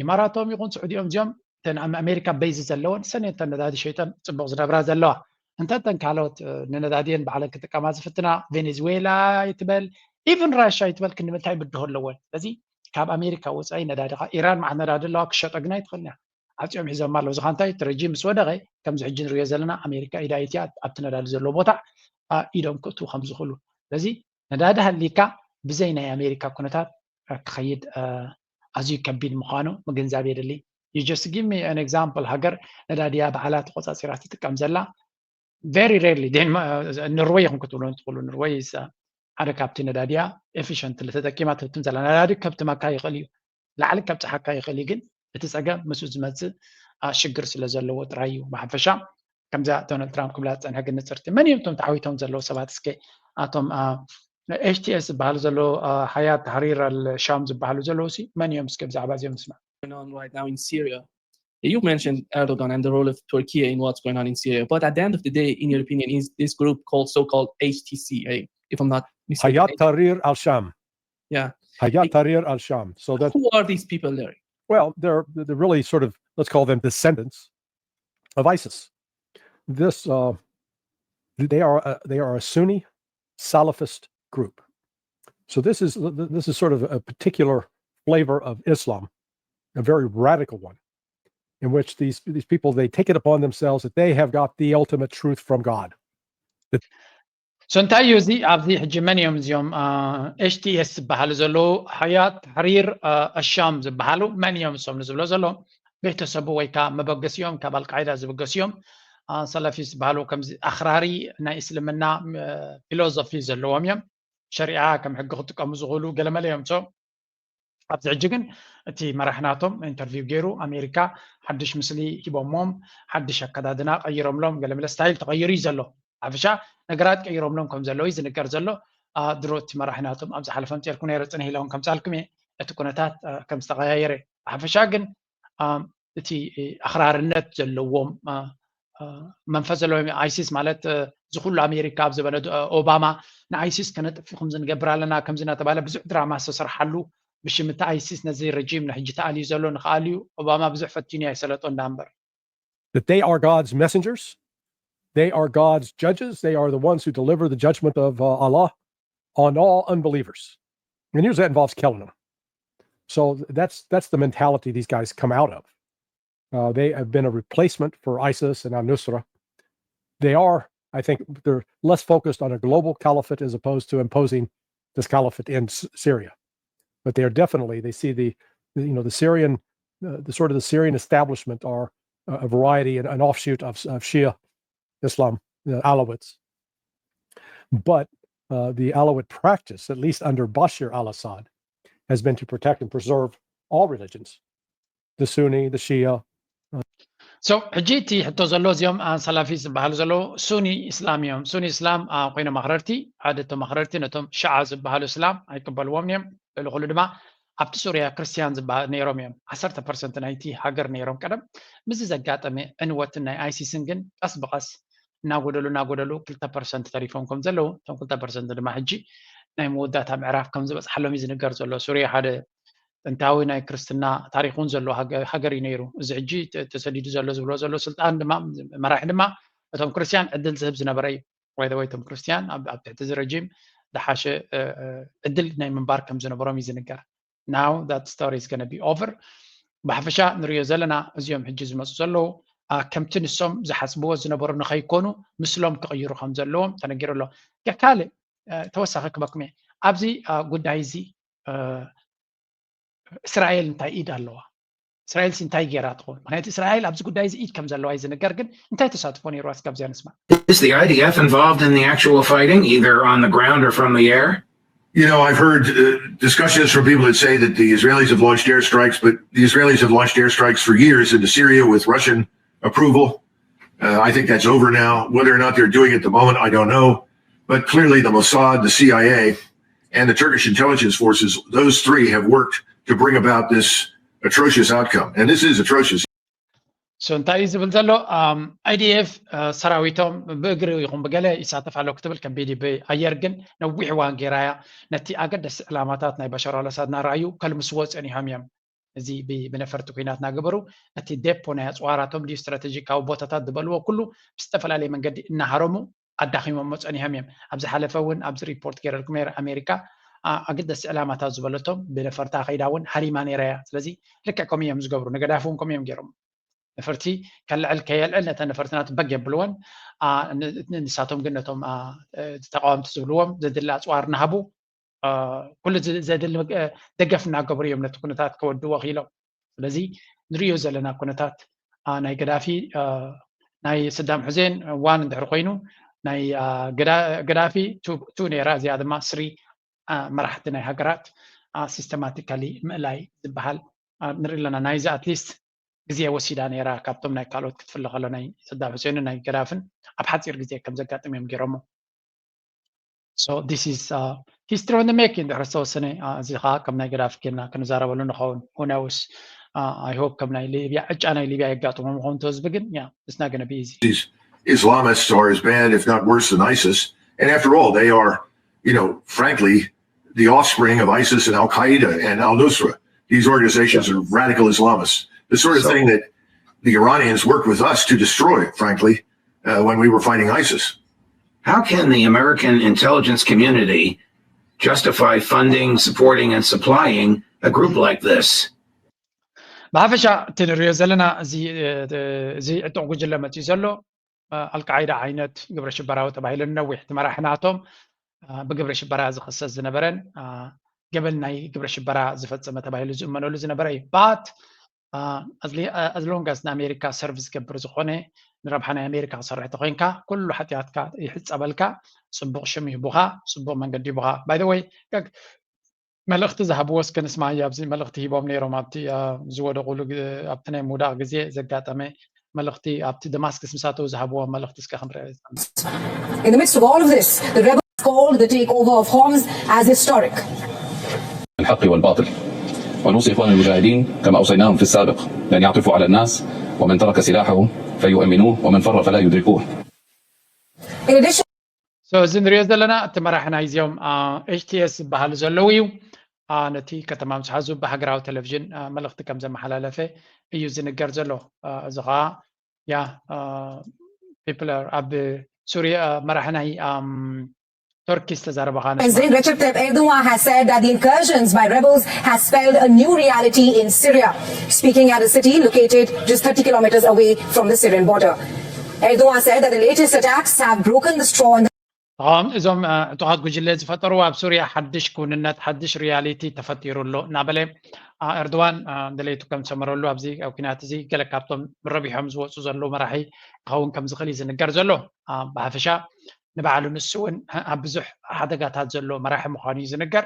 ኢማራቶም ይኹን ስዑዲኦም እዚኦም እተን ኣብ ኣሜሪካ በይዝ ዘለወን ሰኔተን ነዳዲ ሸይጠን ፅቡቕ ዝነብራ ዘለዋ። እንተ እተን ካልኦት ንነዳድየን ባዕለን ክጥቀማ ዝፍትና ቬኔዝዌላ ይትበል ኢቭን ራሻ ይትበል ክንምንታይ ብድሆ ኣለወን። ስለዚ ካብ ኣሜሪካ ወፃኢ ነዳዲ ኢራን መዓት ነዳዲ ኣለዋ ክሸጦ ግን ኣይትኽእልን እያ። ዓፂኦም ሒዞም ኣለዉ። እዚ ካ እንታይ እቲ ረጂም ምስ ወደቐ ከምዚ ሕጂ ንሪኦ ዘለና ኣሜሪካ ኢዳ ኢትያ ኣብቲ ነዳዲ ዘለዎ ቦታ ኢዶም ክእትዉ ከም ዝኽእሉ። ስለዚ ነዳዲ ሃሊካ ብዘይ ናይ ኣሜሪካ ኩነታት ክኸይድ ኣዝዩ ከቢድ ምዃኑ ምግንዛብ የድሊ። You just give me an example። ሃገር ነዳድያ ባዕላ ተቆፃፂራ ትጥቀም ዘላ very rarely። ኖርወይ ይኹን ክትብሎ ትኽእሉ። ኖርወይ ሓደ ካብቲ ነዳድያ ኤፊሽንት ተጠቂማ ትህብትም ዘላ። ነዳዲ ከብትመካ ይኽእል እዩ፣ ላዕሊ ከብፅሓካ ይኽእል እዩ፣ ግን እቲ ፀገም ምስኡ ዝመፅእ ሽግር ስለ ዘለዎ ጥራይ እዩ። ብሓፈሻ ከምዛ ዶናልድ ትራምፕ ክብላ ዝፀንሐ ግን ንፅርቲ መን እዮም እቶም ተዓዊቶም ዘለዉ ሰባት? እስከ ኣቶም ኤች ቲ ኤስ ዝበሃሉ ዘለዉ ሓያት ታሕሪር ኣልሻም ዝበሃሉ ዘለዉ ሲ መን እዮም? እስከ ብዛዕባ እዚኦም ንስማዕ። going on right now in Syria. You mentioned Erdogan and the role of Turkey in what's going on in Syria. But at the end of the day, in your opinion, is this group called so-called H T C A, if I'm not mistaken? Hayat Tahrir al-Sham. Yeah. Hayat Tahrir al-Sham. So that Who are these people there? Well, they're they're really sort of, let's call them descendants of ISIS. This uh, they are uh, they are a Sunni Salafist group. So this is this is sort of a particular flavor of Islam, a very radical one, in which these these people, they take it upon themselves that they have got the ultimate truth from God. ሶ እንታይ እዩ እዚ ኣብዚ ሕጂ መን እዮም እዚኦም ኤች ቲ ኤስ ዝበሃሉ ዘለዉ? ሓያት ታሕሪር ኣሻም ዝበሃሉ መን እዮም እሶም ንዝብሎ ዘሎ? ቤተሰቡ ወይ ከዓ መበገሲኦም ካብ ኣልቃይዳ ዝብገሱ እዮም። ሰለፊስ ዝበሃሉ ከምዚ ኣኽራሪ ናይ እስልምና ፊሎዞፊ ዘለዎም እዮም። ሸሪዓ ከም ሕጊ ክጥቀሙ ዝኽእሉ ገለመለ እዮም። ሶ ኣብዚ ሕጂ ግን እቲ መራሒ ናቶም ኢንተርቪው ገይሩ ኣሜሪካ ሓድሽ ምስሊ ሂቦሞም፣ ሓድሽ ኣከዳድና ቀይሮምሎም፣ ገለመለ ስታይል ተቐይሩ እዩ ዘሎ። ሓፈሻ ነገራት ቀይሮምሎም ከም ዘለዉ እዩ ዝንገር ዘሎ። ድሮ እቲ መራሒ ናቶም ኣብ ዝሓለፈ ምፅርኩ ነይረ ፅንሕ ኢሎም ከምፃልኩም እየ እቲ ኩነታት ከም ዝተቐያየረ። ሓፈሻ ግን እቲ ኣኽራርነት ዘለዎም መንፈስ ዘለዎም ኣይሲስ ማለት እዚ ኩሉ ኣሜሪካ ኣብ ዘበነ ኦባማ ንኣይሲስ ከነጥፊ ከም ዝንገብር ኣለና ከምዚ እናተባለ ብዙሕ ድራማ ዝተሰርሓሉ ብሽም እቲ ኣይሲስ ነዚ ረጂም ንሕጂ ተኣልዩ ዘሎ ንክኣልዩ ኦባማ ብዙሕ ፈቲኑ ኣይሰለጦ እንዳ እምበር that they are God's messengers. They are God's judges. They are the ones who deliver the judgment of uh, Allah on all unbelievers. And usually that involves killing them. So that's that's the mentality these guys come out of. Uh, they have been a replacement for ISIS and al-Nusra. They are, I think, they're less focused on a global caliphate as opposed to imposing this caliphate in S- Syria. but they are definitely, they see the, you know, the Syrian, uh, the sort of the Syrian establishment are a variety and an offshoot of, of Shia Islam, uh, Alawites. But uh, the Alawite practice, at least under Bashar al-Assad, has been to protect and preserve all religions, the Sunni, the Shia. So ሕጂ እቲ ሕቶ ዘሎ እዚኦም ኣን ሰላፊ ዝበሃሉ ዘለዉ ሱኒ እስላም እዮም። ሱኒ እስላም ኮይኖም ኣኽረርቲ ሓደ እቶም ኣኽረርቲ ነቶም ሽዓ ዝበሃሉ እስላም ኣይቅበልዎም እዮም። ልዕሊ ኩሉ ድማ ኣብቲ ሱርያ ክርስትያን ዝበሃ ነይሮም እዮም። ዓሰርተ ፐርሰንት ናይቲ ሃገር ነይሮም ቀደም። ምስዚ ዘጋጠመ ዕንወትን ናይ ኣይሲስን ግን ቀስ ብቐስ እናጎደሉ እናጎደሉ ክልተ ፐርሰንት ተሪፎም ከም ዘለዉ እቶም ክልተ ፐርሰንት ድማ ሕጂ ናይ መወዳእታ ምዕራፍ ከም ዝበፅሓሎም እዩ ዝንገር ዘሎ። ሱርያ ሓደ ጥንታዊ ናይ ክርስትና ታሪክ እውን ዘለዎ ሃገር እዩ ነይሩ። እዚ ሕጂ ተሰዲዱ ዘሎ ዝብሎ ዘሎ ስልጣን ድማ መራሒ ድማ እቶም ክርስትያን ዕድል ዝህብ ዝነበረ እዩ። ወይ እቶም ክርስትያን ኣብ ትሕቲ እዚ ረጂም ዝሓሸ ዕድል ናይ ምንባር ከም ዝነበሮም እዩ ዝንገር። Now that story is gonna be over። ብሓፈሻ ንሪኦ ዘለና እዚኦም ሕጂ ዝመፁ ዘለዉ ከምቲ ንሶም ዝሓስብዎ ዝነበሩ ንኸይኮኑ ምስሎም ክቕይሩ ከም ዘለዎም ተነጊሩ ኣሎ። ካልእ ተወሳኺ ክበኩም እየ ኣብዚ ጉዳይ እዚ እስራኤል እንታይ ኢድ ኣለዋ? እስራኤል ሲ እንታይ ገይራ ትኸውን? ምክንያቱ እስራኤል ኣብዚ ጉዳይ እዚ ኢድ ከም ዘለዋ እዩ ዝንገር፣ ግን እንታይ ተሳትፎ ነይሩ? እስከ ኣብዚኣ ንስማ። Is the I D F involved in the actual fighting, either on the ground or from the air? You know, I've heard uh, discussions from people that say that the Israelis have launched airstrikes, but the Israelis have launched airstrikes for years into Syria with Russian approval. Uh, I think that's over now. Whether or not they're doing it at the moment, I don't know. But clearly, the Mossad, the C I A, and the Turkish intelligence forces, those three have worked to bring about this atrocious outcome. And this is atrocious. So እንታይ እዩ ዝብል ዘሎ? I D F ሰራዊቶም ብእግሪ ይኹን ብገለ ይሳተፍ ኣሎ ክትብል ከም B D B ኣየር ግን ነዊሕ እዋን ገይራ እያ ነቲ ኣገደሲ ዕላማታት ናይ በሻር ኣልኣሳድ እናረኣዩ ከልምስዎ ፀኒሖም እዮም። እዚ ብነፈርቲ ኩናት እናገበሩ ነቲ ዴፖ ናይ ኣፅዋራቶም ድዩ ስትራቴጂካዊ ቦታታት ዝበልዎ ኩሉ ብዝተፈላለየ መንገዲ እናሃረሙ ኣዳኺሞሞ ፀኒሖም እዮም። ኣብ ዝሓለፈ እውን ኣብዚ ሪፖርት ገይረልኩም ነይረ ኣሜሪካ ኣገደሲ ዕላማታት ዝበለቶም ብነፈርታ ከይዳ እውን ሃሪማ ነይራ እያ። ስለዚ ልክዕ ከምኡ እዮም ዝገብሩ። ንገዳፊ እውን ከምኡ እዮም ገይሮም። ነፈርቲ ከልዕል ከየልዕል ነተን ነፈርቲ ናቱ በግ የብልወን። ንሳቶም ግን ነቶም ተቃወምቲ ዝብልዎም ዘድሊ ኣፅዋር እናሃቡ ኩሉ ዘድሊ ደገፍ እናገበሩ እዮም ነቲ ኩነታት ከወድዎ ክኢሎም። ስለዚ ንሪኦ ዘለና ኩነታት ናይ ገዳፊ ናይ ሰዳም ሑሴን ዋን እንድሕር ኮይኑ ናይ ገዳፊ ቱ ነይራ፣ እዚኣ ድማ ስሪ መራሕቲ ናይ ሃገራት ሲስተማቲካሊ ምእላይ ዝበሃል ንርኢ ኣለና። ናይዚ ኣትሊስት ግዜ ወሲዳ ነይራ ካብቶም ናይ ካልኦት ክትፍለ ከሎ ናይ ሰዳም ሑሴንን ናይ ገዳፍን ኣብ ሓፂር ግዜ ከም ዘጋጥም እዮም ገይሮሞ። So this is history on the making። ድሕሪ ዝተወሰነ እዚ ከዓ ከም ናይ ገዳፊ ጌና ክንዛረበሉ ንኸውን። Who knows? I hope ከም ናይ ሊብያ ዕጫ ናይ ሊብያ የጋጥሞም ይኸውን ህዝቢ ግን yeah, it's not gonna be easy። Islamists are as bad, if not worse, than ISIS. And after all, they are, you know, frankly, the offspring of ISIS and Al Qaeda and Al Nusra. These organizations are radical Islamists, the sort of thing that the Iranians worked with us to destroy, frankly, uh, when we were fighting ISIS. How can the American intelligence community justify funding, supporting, and supplying a group like this? ብሓፈሻ እቲ ንሪኦ ዘለና እዚ ዕጡቕ ጉጅለ መፅኡ ዘሎ ኣልቃዒዳ ዓይነት ግብረ ሽበራዊ ተባሂሉ ነዊሕ እቲ መራሒ ናቶም ብግብረ ሽበራ ዝኽሰስ ዝነበረን ገበን ናይ ግብረ ሽበራ ዝፈፀመ ተባሂሉ ዝእመነሉ ዝነበረ እዩ። But as long as ንኣሜሪካ ሰርቭ ዝገብር ዝኾነ ንረብሓ ናይ ኣሜሪካ ክሰርሕ ተኮይንካ ኩሉ ሓጢኣትካ ይሕፀበልካ፣ ፅቡቕ ሽም ይህቡኻ፣ ፅቡቕ መንገዲ ይህቡኻ። By the way መልእኽቲ ዝሃብዎ እስከ ንስማ። ኣብዚ መልእኽቲ ሂቦም ነይሮም ኣብቲ ዝወደቑሉ ኣብቲ ናይ ምውዳቕ ግዜ ዘጋጠመ መልእኽቲ ኣብቲ ደማስክስ ምስ ኣተው ዝሃብዎ መልእኽቲ እስከ ክንርአ። In the midst of all of this, the rebels called the takeover of Homs as historic. الحق والباطل ونوصي إخوان المجاهدين كما أوصيناهم في السابق بأن يعطفوا على الناس ومن ترك سلاحه فيؤمنوه ومن فر فلا يدركوه. In addition, So እዚ ንሪኦ ዘለና እቲ መራሒ ናይዚኦም ኤች ቲ ኤስ ዝበሃሉ ዘለዉ እዩ። ነቲ ከተማ ምስ ሓዙ ብሃገራዊ ቴሌቪዥን መልእኽቲ ከም ዘመሓላለፈ እዩ ዝንገር ዘሎ። እዚ ከዓ ያ ፒፕለር ኣብ ሱሪያ መራሒ ናይ ቱርኪ ዝተዛረበ ከዓ President Recep Tayyip Erdogan has said that the incursions by rebels has spelled a new reality in Syria. Speaking at a city located just thirty kilometers away from the Syrian border, Erdogan said that the latest attacks have broken the straw on the እዞም ዕጡቓት ጉጅለ ዝፈጠርዎ ኣብ ሱርያ ሓድሽ ክውንነት ሓድሽ ሪያሊቲ ተፈጢሩ ኣሎ እናበለ፣ ኤርዶዋን ደለይቱ ከም ዝሰመረሉ ኣብዚ ኣብ ኩናት እዚ ገለ ካብቶም ረቢሖም ዝወፁ ዘለዉ መራሒ ክኸውን ከም ዝኽእል እዩ ዝንገር ዘሎ። ብሓፈሻ ንባዕሉ ንሱ እውን ኣብ ብዙሕ ሓደጋታት ዘሎ መራሒ ምዃኑ እዩ ዝንገር።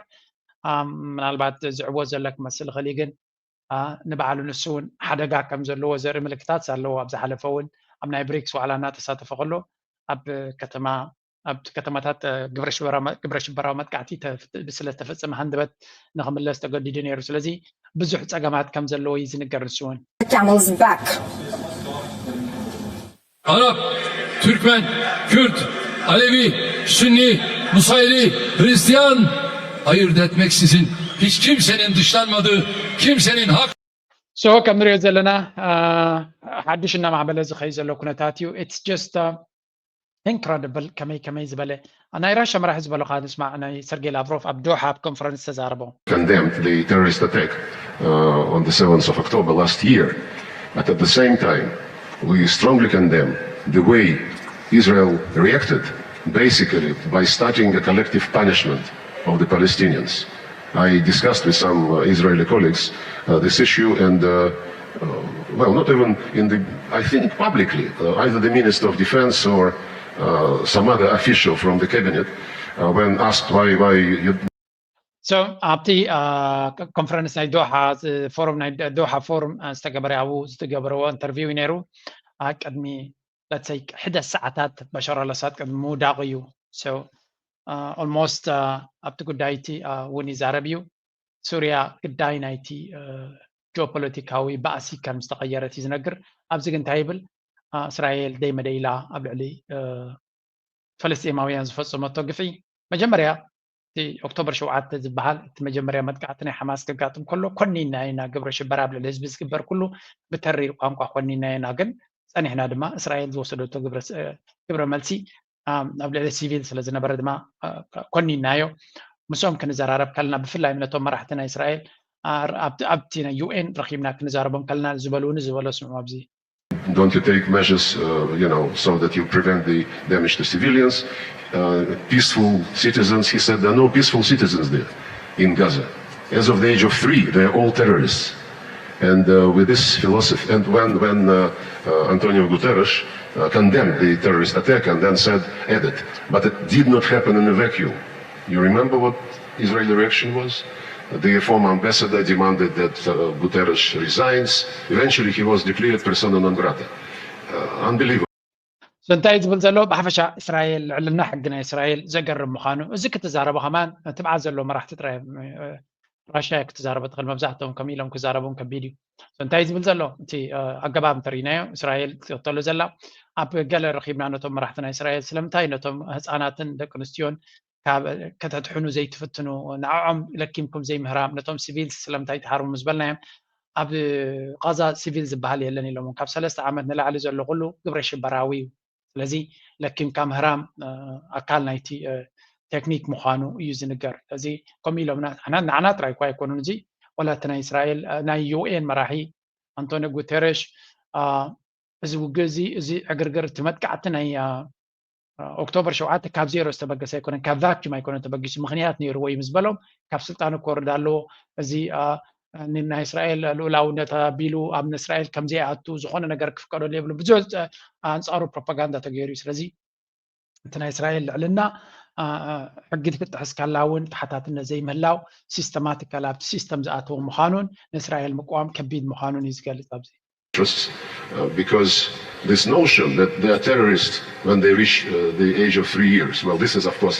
ምናልባት ዝዕወት ዘሎ ክመስል ይኽእል እዩ፣ ግን ንባዕሉ ንሱ እውን ሓደጋ ከም ዘለዎ ዘርኢ ምልክታት ኣለዎ። ኣብ ዝሓለፈ እውን ኣብ ናይ ብሪክስ ዋዕላ እናተሳተፈ ከሎ ኣብ ከተማ ኣብ ከተማታት ግብረ ሽበራዊ መጥቃዕቲ ስለዝተፈጸመ ሃንደበት ንክምለስ ተገዲዱ ነይሩ። ስለዚ ብዙሕ ጸገማት ከም ዘለዎ እዩ ዝንገር። ንሱ እውን Camel's back. Arap, Türkmen, Kürt, Alevi, Sünni, Nusayri, Hristiyan ayırt etmeksizin hiç kimsenin dışlanmadığı, kimsenin hak so ከም ንሪኦ ዘለና ሓድሽ እናማዕበለ ዝኸይ ዘሎ ኩነታት እዩ። It's just incredible ከመይ ከመይ ዝበለ ናይ ራሻ መራሒ ዝበሎ ከዓ ንስማዕ። ናይ ሰርጌይ ላቭሮቭ ኣብ ዶሓ ኣብ ኮንፈረንስ ተዛረቦ። condemned the terrorist attack uh, on the seventh of October last year. But at the same time, we strongly condemn the way Israel reacted, basically by starting a collective punishment of the Palestinians. I discussed with some uh, Israeli colleagues uh, this issue, and uh, uh, well, not even in the, I think publicly, uh, either the Minister of Defense or uh, some other official from the cabinet, uh, when asked why, why you so ኣብቲ ኮንፈረንስ ናይ ዶሓ ፎረም ናይ ዶሓ ፎረም ዝተገበረ ኣብኡ ዝተገበረዎ ኢንተርቪው እዩ ነይሩ። ቅድሚ ለትሰይ ሕደ ሰዓታት በሻር ኣልኣሳድ ቅድሚ ምውዳቑ እዩ። So almost ኣብቲ ጉዳይ እቲ እውን ይዛረብ እዩ። ሱርያ ግዳይ ናይቲ ጂኦፖለቲካዊ ባእሲ ከም ዝተቐየረት እዩ ዝነግር። ኣብዚ ግን እንታይ ይብል? እስራኤል ደይ መደይ ኢላ ኣብ ልዕሊ ፈለስጢማውያን ዝፈጸመቶ ግፍዒ መጀመርያ እቲ ኦክቶበር ሸውዓተ ዝበሃል እቲ መጀመርያ መጥቃዕቲ ናይ ሓማስ ከጋጥም ከሎ ኮኒና ኢና። ግብረ ሽበራ ኣብ ልዕሊ ህዝቢ ዝግበር ኩሉ ብተሪር ቋንቋ ኮኒና ኢና። ግን ጸኒሕና ድማ እስራኤል ዝወሰደቶ ግብረ መልሲ ኣብ ልዕሊ ሲቪል ስለ ዝነበረ ድማ ኮኒናዮ። ምስኦም ክንዘራረብ ከለና ብፍላይ ነቶም መራሕቲ ናይ እስራኤል ኣብቲ ናይ ዩኤን ረኺብና ክንዛረቦም ከለና ዝበሉኒ ዝበሎ ስምዑ ኣብዚ Don't you take measures, uh, you know, so that you prevent the damage to civilians? Uh, peaceful citizens, he said, there are no peaceful citizens there in Gaza. As of the age of three, they are all terrorists. And uh, with this philosophy, and when, when uh, uh, Antonio Guterres uh, condemned the terrorist attack and then said, added, but it did not happen in a vacuum. You remember what Israeli reaction was? The former ambassador demanded that uh, Guterres resigns. Eventually, he was declared persona non grata. Uh, unbelievable. So እንታይ ዝብል ዘሎ ብሓፈሻ እስራኤል ልዕልና ሕጊ ናይ እስራኤል ዘገርም ምዃኑ እዚ ክትዛረቦ ከማን ትብዓት ዘለዎ መራሕቲ ጥራይ ራሽያ ክትዛረቦ ትኽእል። መብዛሕትኦም ከም ኢሎም ክዛረቦም ከቢድ እዩ። So እንታይ ዝብል ዘሎ እቲ ኣገባብ እንተርኢናዮ እስራኤል ትቕተሎ ዘላ ኣብ ገለ ረኺብና ነቶም መራሕቲ ናይ እስራኤል ስለምንታይ ነቶም ህፃናትን ደቂ ኣንስትዮን ከተድሕኑ ዘይትፍትኑ፣ ንዕዖም ለኪምኩም ዘይምህራም፣ ነቶም ሲቪል ስለምንታይ ትሃርሙ ምስ በልናዮም ኣብ ቃዛ ሲቪል ዝበሃል የለን ኢሎም። ካብ ሰለስተ ዓመት ንላዕሊ ዘሎ ኩሉ ግብረ ሽበራዊ እዩ። ስለዚ ለኪምካ ምህራም ኣካል ናይቲ ቴክኒክ ምዃኑ እዩ ዝንገር። እዚ ከምኡ ኢሎም ንዓና ጥራይ እኳ ኣይኮኑን። እዚ ወላ እቲ ናይ እስራኤል ናይ ዩኤን መራሒ ኣንቶኒ ጉተረሽ እዚ ውግእ እዚ እዚ ዕግርግር እቲ መጥቃዕቲ ናይ ኦክቶበር ሸውዓተ ካብ ዜሮ ዝተበገሰ ኣይኮነን፣ ካብ ቫኪዩም ኣይኮነን ተበጊሱ፣ ምኽንያት ነይርዎ እዩ ምስ በሎም ካብ ስልጣኑ ክወርድ ኣለዎ። እዚ ናይ እስራኤል ልኡላውነት ኣቢሉ ኣብ እስራኤል ከም ዘይኣቱ ዝኾነ ነገር ክፍቀደሉ የብሉ ብዙሕ ኣንጻሩ ፕሮፓጋንዳ ተገይሩ እዩ። ስለዚ እቲ ናይ እስራኤል ልዕልና ሕጊ ክትጥሕስ ከላ እውን ተሓታትነት ዘይምህላው ሲስተማቲካል ኣብቲ ሲስተም ዝኣተወ ምዃኑን ንእስራኤል ምቋም ከቢድ ምዃኑን እዩ ዝገልጽ ኣብዚ interests uh, because this notion that they are terrorists when they reach uh, the age of three years, well, this is, of course,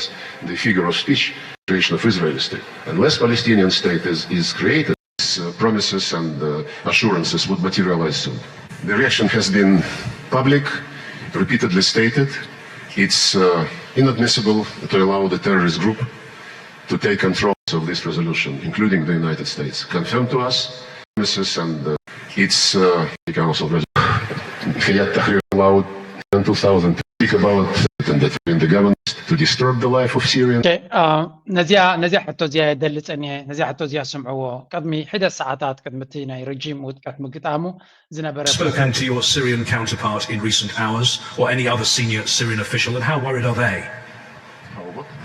the figure of speech creation of Israeli state. Unless Palestinian state is, is created, these uh, promises and uh, assurances would materialize soon. The reaction has been public, repeatedly stated. It's uh, inadmissible to allow the terrorist group to take control of this resolution, including the United States, confirmed to us. Promises and uh, it's uh, the Council of Presidents. Hayat Tahrir allowed in two thousand to speak about and that in the government to disturb the life of Syrians. ነዚኣ ነዚኣ ሕቶ እዚኣ የደሊ ጸኒሐ ነዚኣ ሕቶ እዚኣ ስምዕዎ። ቅድሚ ሒደት ሰዓታት ቅድሚ እቲ ናይ ረጂም ውድቀት ምግጣሙ ዝነበረ spoken to your Syrian counterpart in recent hours or any other senior Syrian official, and how worried are they?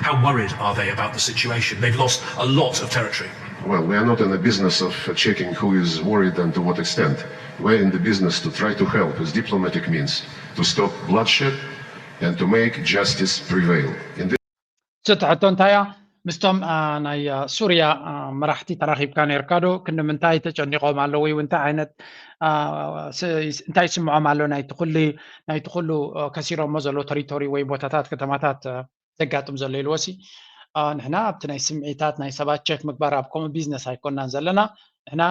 How worried are they about the situation? They've lost a lot of territory. Well, we are not in the business of checking who is worried and to what extent. We're in the business to try to help with diplomatic means to stop bloodshed and to make justice prevail. In this እቲ ሕቶ እንታይ እያ? ምስቶም ናይ ሱርያ መራሕቲ ተራኺብካ ነርካ ዶ? ክንዲ ምንታይ ተጨኒቖም ኣለዉ? ወይ እንታይ ዓይነት እንታይ ይስምዖም ኣሎ? ናይቲ ኩሉ ናይቲ ኩሉ ከሲሮሞ ዘሎ ተሪቶሪ ወይ ቦታታት ከተማታት ዘጋጥም ዘሎ ኢልዎ ሲ ንሕና ኣብቲ ናይ ስምዒታት ናይ ሰባት ቸክ ምግባር ኣብ ከምኡ ቢዝነስ ኣይኮናን ዘለና። ንሕና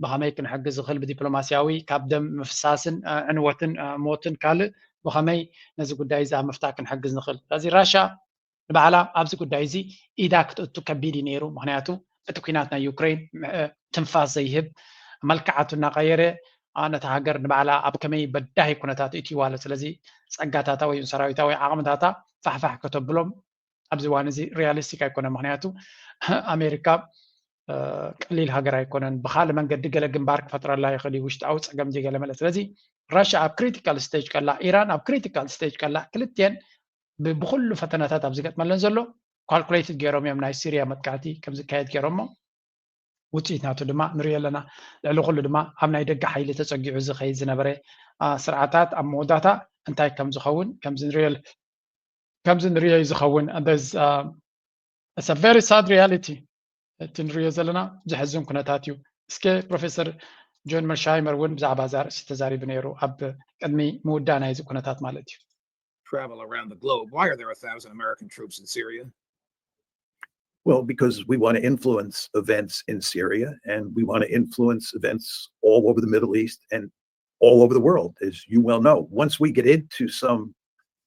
ብኸመይ ክንሕግዝ ዝኽእል ብዲፕሎማስያዊ ካብ ደም ምፍሳስን ዕንወትን ሞትን ካልእ ብኸመይ ነዚ ጉዳይ እዚ ኣብ ምፍታሕ ክንሕግዝ ንኽእል። ስለዚ ራሻ ንባዕላ ኣብዚ ጉዳይ እዚ ኢዳ ክትእቱ ከቢድ እዩ ነይሩ። ምክንያቱ እቲ ኩናት ናይ ዩክሬን ትንፋስ ዘይህብ መልክዓቱ እናቀየረ ነታ ሃገር ንባዕላ ኣብ ከመይ በዳሂ ኩነታት እትይዋ ኣሎ። ስለዚ ጸጋታታ ወይ ሰራዊታዊ ዓቕምታታ ፋሕፋሕ ከተብሎም ኣብዚ እዋን እዚ ሪያሊስቲክ ኣይኮነ። ምክንያቱ ኣሜሪካ ቀሊል ሃገር ኣይኮነን። ብካልእ መንገዲ ገለ ግንባር ክፈጥረላ ይኽእል እዩ፣ ውሽጣዊ ጸገም ገለ መለ። ስለዚ ራሽያ ኣብ ክሪቲካል ስቴጅ ከላ፣ ኢራን ኣብ ክሪቲካል ስቴጅ ከላ፣ ክልትኤን ብኩሉ ፈተናታት ኣብ ዝገጥመለን ዘሎ ካልኩሌትድ ገይሮም እዮም ናይ ሲሪያ መጥቃዕቲ ከም ዝካየድ ገይሮሞ። ውፅኢት ናቱ ድማ ንሪኦ ኣለና። ልዕሊ ኩሉ ድማ ኣብ ናይ ደገ ሓይሊ ተፀጊዑ ዝኸይድ ዝነበረ ስርዓታት ኣብ መወዳእታ እንታይ ከም ዝኸውን ከምዚ ንሪኦ ከምዚ ንሪኦ እዩ ዝኸውን። It's a very sad reality። እቲ ንሪኦ ዘለና ዘሕዝን ኩነታት እዩ። እስከ ፕሮፌሰር ጆን መርሻይመር እውን ብዛዕባ እዛ ርእሲ ተዛሪቡ ነይሩ ኣብ ቅድሚ ምውዳእ ናይዚ ኩነታት ማለት እዩ። Travel around the globe. Why are there a thousand American troops in Syria? Well, because we want to influence events in Syria, and we want to influence events all over the Middle East and all over the world, as you well know. Once we get into some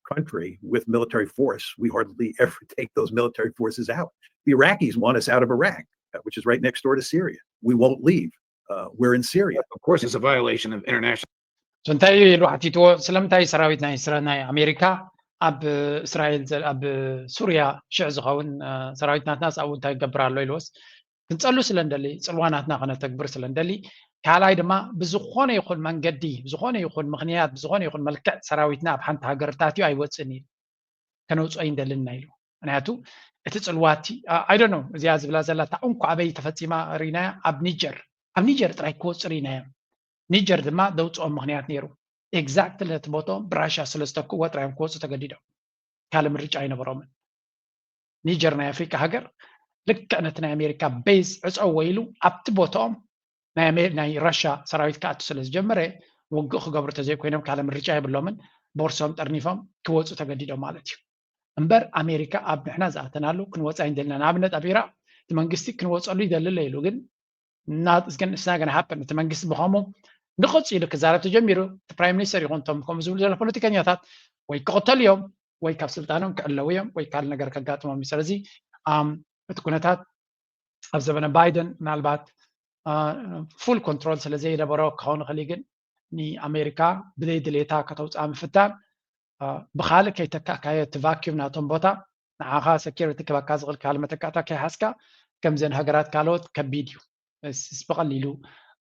country with military force, we hardly ever take those military forces out. The Iraqis want us out of Iraq, uh, which is right next door to Syria. We won't leave. Uh, we're in Syria. Of course, it's a violation of international እንታይ እዩ ኢሉ ሓቲትዎ? ስለምንታይ ሰራዊት ናይ እስራ ናይ ኣሜሪካ ኣብ እስራኤል ዘ- ኣብ ሱርያ ሽዕ ዝኸውን እ፣ ሰራዊት ናትናስ ኣብኡ እንታይ ይገብር ኣሎ ኢልዎስ ክንፀሉ ስለ እንደሊ፣ ፅልዋ ናትና ከነተግብር ስለ እንደሊ፣ ካልኣይ ድማ ብዝኾነ ይኹን መንገዲ፣ ብዝኾነ ይኹን ምኽንያት፣ ብዝኾነ ይኹን መልክዕ ሰራዊትና ኣብ ሓንቲ ሃገር ታትዩ ኣይወፅእን እዩ፣ ከነውፅኦ ይንደልና ኢሉ። ምክንያቱ እቲ ፅልዋ እቲ ኣይዶ ነው እዚኣ ዝብላ ዘላ እታ እንኳ ኣበይ ተፈፂማ ርኢናያ፣ ኣብ ኒጀር፣ ኣብ ኒጀር ጥራይ ክወፁ ርኢናዮም። ኒጀር ድማ ደውፅኦም ምክንያት ነይሩ። ኤግዛክትሊ ነቲ ቦትኦም ብራሻ ስለ ዝተክእዎ ጥራዮም ክወፁ ተገዲዶም። ካልእ ምርጫ ኣይነበሮምን። ኒጀር ናይ ኣፍሪካ ሃገር ልክዕ ነቲ ናይ ኣሜሪካ ቤዝ ዕፀዎ ኢሉ ኣብቲ ቦትኦም ናይ ኣሜ- ናይ ራሻ ሰራዊት ክኣቱ ስለ ዝጀመረ ውግእ ክገብሩ ተዘይኮይኖም ካልእ ምርጫ የብሎምን። ቦርሶም ጠርኒፎም ክወፁ ተገዲዶም ማለት እዩ። እምበር ኣሜሪካ ኣብ ንሕና ዝኣተናሉ ክንወፃ ይንደልና። ንኣብነት ኣብ ኢራቅ እቲ መንግስቲ ክንወፀሉ ይደሊ ኣሎ ኢሉ ግን not it's gonna- it's not gonna happen። እቲ መንግስቲ ብኸምኡ ንቕፅ ኢሉ ክዛረብ ተጀሚሩ እቲ ፕራይም ሚኒስተር ይኹን እቶም ከምኡ ዝብሉ ዘሎ ፖለቲከኛታት ወይ ክቕተሉ እዮም ወይ ካብ ስልጣኖም ክዕለዉ እዮም ወይ ካልእ ነገር ከጋጥሞም እዩ። ስለዚ ኣም፣ እቲ ኩነታት ኣብ ዘበነ ባይደን ምናልባት ፉል ኮንትሮል ስለ ዘይነበሮ ክኸውን ይኽእል እዩ። ግን ንኣሜሪካ ብዘይ ድሌታ ከተውፅኣ ምፍታን አ፣ ብኻልእ ከይተካእካዮ እቲ ቫኪዩም ናቶም ቦታ ንዓኻ ሰኪሪቲ ክበካ ዝኽእል ካልእ መተካእታ ከይሓዝካ ከምዘን ሃገራት ካልኦት ከቢድ እዩ። እስ- እስ ብቐሊሉ